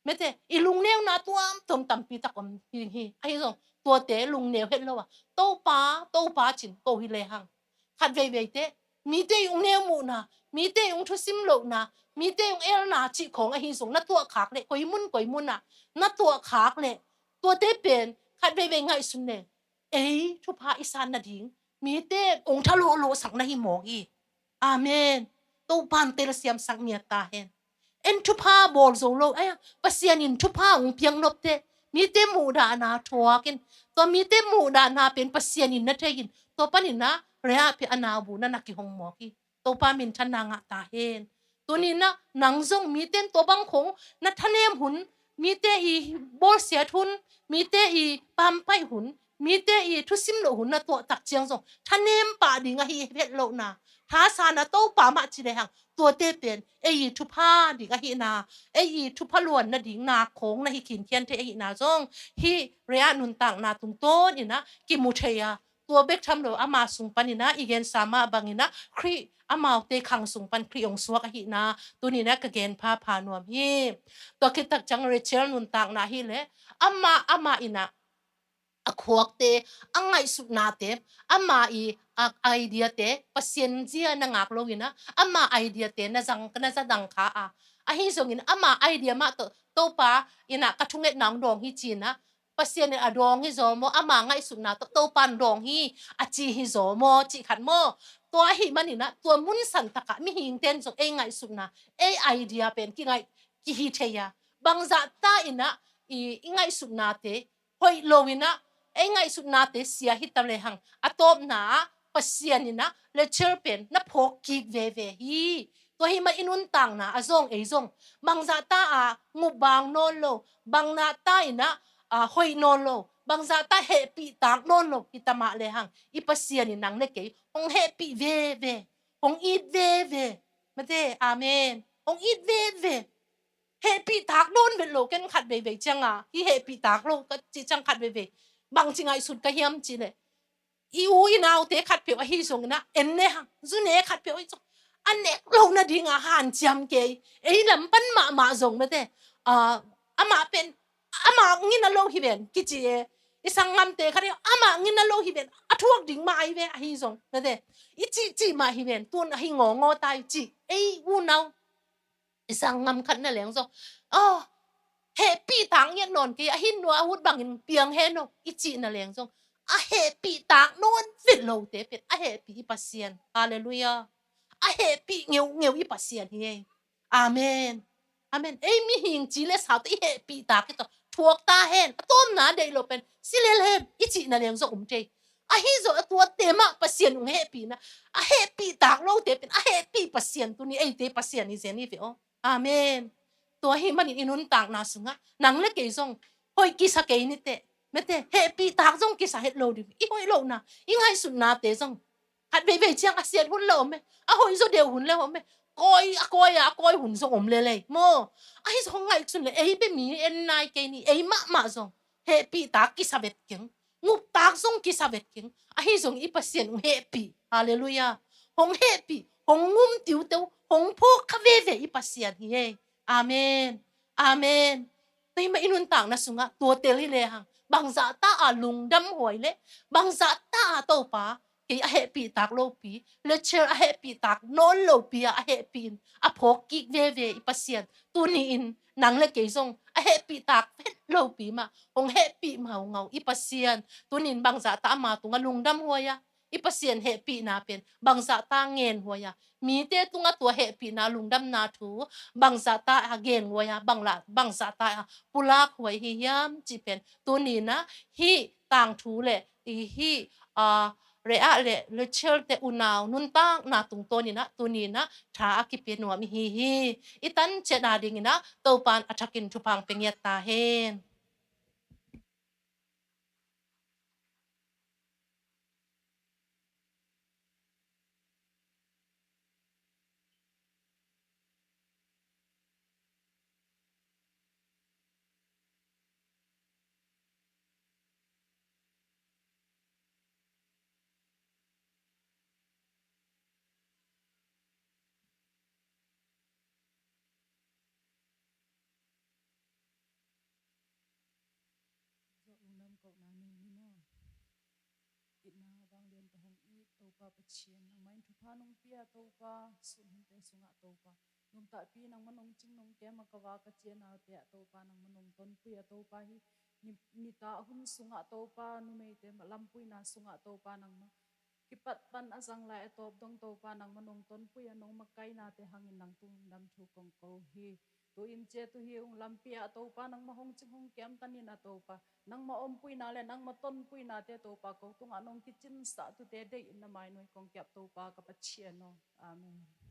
mete, i lungneuna tuamtuam tampi tak om ding hi. Ahi zong tuate lungneu het lo a, Topa, Topa ci-in ko hi lehang, khat veiveite mite ih hong neu muhna, mite ih hong thusim lohna, mite ih hong elna cih khawng ahi zong na tuahkhak leh, koi mun koi munah na tuahkhak leh, tuate pen khat veivei ngaihsun leh ei thupha i san nading mite hong thalawhlawhsak na hi mawk hi. Amen. Topa'n telsiamsak ngiat ta hen. En thupha bawl zo lo, ai, Pasian in thupha hong piak nop teh mite muhdahna thuak in, tua mite muhdahna pen Pasian in na thei in, tua panin ah Rhea pen a naubu na na kihong mawk hi. Topa minthanna ngah ta hen. Tuni-in ah nang zong mite in tua bang khawng na thanem hun, mite ii bawlsiat hun, mite ii pampaih hun, mite ii thusim loh hun na tuah tak ciang zong thanem pah ding ahi het lohna, thasan ah Topa mah ci lehang, tuate pen ei ii thupha ding ahihna, ei ii thupha luanna ding na khawng na hi khinkhian thei ahihna zong hih Rhea nuntakna tungtawnin ah kimu thei a, tua bek tham lo ama sung panin ah i gensa mah bangin ah Khrih, amaute khang sung pan Khrih hong suak ahihna tuni-in ah ka gen phapha nuam hi. Tua khit tak ciang Rachel nuntakna hi leh, amah, amah in ah a khuakte, a ngaihsutnate, ama ii a ideate, Pasian zia na ngak loin ah ama ideate na zang, na za dang kha a, ahi zongin ama idea mah tawh Topa in ah ka thungetna hong dawng hi ci-in ah, Pasian in a dawng hi zaw maw, ama ngaihsutna tawh Topa'n dawng hi a ci hi zaw maw, cih khat maw? Tua ahih manin ah tua mun san takah mihingte in zong ei ngaihsutna, ei idea pen kingaih, kihi thei a, bangzah ta in ah i, i ngaihsutnate hoih loin ah, ei ngaihsutnate sia hi ta lehang, a tawpna ah Pasian in ah Rachel pen na phawk kik veve hi. Tua ahih man i nuntakna ah zong, ei zong bangzah ta a ngupbang nawn lo, bangzah ta in ah, a, hoih nawn lo, bangzah ta hehpih tak nawn lo hi ta mah lehang, i Pasian in nang le kei hong hehpih veve, hong it veve. Mate, amen. Hong it veve. Hehpih tak nawn vet lo, ken khat veivei ciang a, hih hehpih tak lo ka cih ciang khat veivei, bangci ngaihsut ka hiam cih leh, i u i naute khatpeuh ahi zongin ah, en ne hang, zu ne khatpeuh ahi zong, a nek loh nading a hanciam kei, ei lam pan mahmah zong mate, a, amah pen, amah ngina lo hi ven kici e, i sanggamte khat in, amah ngina lo hi ven, a thuak ding mah ahi ve ahi zong mate, i cihcih mah hi ven, tun ahi ngawngawta i cih, ei unau i sanggam khat na leng zong, oh, hehpih tak ngiat nawn kei, a hin nua a hut bangin piang hen aw, i cih na leng zong, a hehpih tak nawn vet lote pen a hehpih i Pasian. Halleluiah. A hehpih ngeungeu i Pasian hi ei. Amen. Amen. Ei mihing ci le sau tawh i hehpih tak hi tawh thuak ta hen. A tawpna deih lo pen si lel hen, i cih na leng zong om thei. Ahi zong a tuate mah Pasian hong hehpihna, a hehpih tak lote pen a hehpih Pasian, tuni eite Pasian hi zen hi ve aw. Amen. Tua ahih manin i nuntakna sungah nang le kei zong hoih kisa kei ni teh, mate, hehpih tak zong kisa het lo ding, i hoih lohna, i ngaihsutnate zong khat veivei ciang a siat hun le om e, a hoih zaw deuh hun le om e, kawi, a kawi a, a kawi hun zong om lel ei maw? Ahi zong ngaihsun le ei bek mi en nai kei ni, ei mahmah zong hehpih tak kisa vet keng, ngup tak zong kisa vet keng. Ahi zong i Pasian hong hehpih. Halleluiah. Hong hehpih, hong ngum tiuteu, hong phawk kha veve i Pasian hi ei. Amen. Amen. Tua ahih man i nuntakna sungah tua tel hi lehang, bangzah ta a lungdam huai leh, bangzah ta a Topa kei a hehpih tak lopi, Rachel a hehpih tak nawn lopi a, a hehpih in a phawk kik veve i Pasian, tuni-in nang le kei zong a hehpih tak het lopi mah hong hehpih maungau i Pasian, tuni-in bangzah ta ama tungah lungdam huai a, i Pasian hehpihna pen bangzah ta ngen huai a, mite tungah tua hehpihna lungdamna thu bangzah ta a gen huai a, bangla, bangzah ta a pulak huai hi hiam cih pen tuni-in ah hih tangthu le i hih, a, Rhea le Rachel te unau nuntakna tungtawnin ah tuni-in ah tha a kipia nuam i hi hi. I tan ciat a dingin ah Topa'n a thakin thupha hong pia ngiat ta hen. Zawh lungdam kohna nei ni maw? Itna vanglian tawh hong it, Topa Pathian, nangmah in thupha nong pia Topa, suhhinte sungah Topa, nungtahpi nangmah nong cing nong kem a ka va ka cianaute ah Topa, nangmah nong tonpui a Topa, hi ni, nitah hun sungah Topa, numeite mah lampuina sungah Topa, nangmah kipat pan a zang lai a tawp dong Topa, nangmah nong tonpui a nong makainate hangin nang tung dam thu kong ko hi. Tu-in ciatu hi ung lampi ah Topa, nangmah hong cing hong kem tanin a Topa, nangmah ompuina le nangmah tonpuinate Topa, ko tungah nong kicinsah tute deih in na mainuai kong kiap Topa ka Pathian aw. Amen.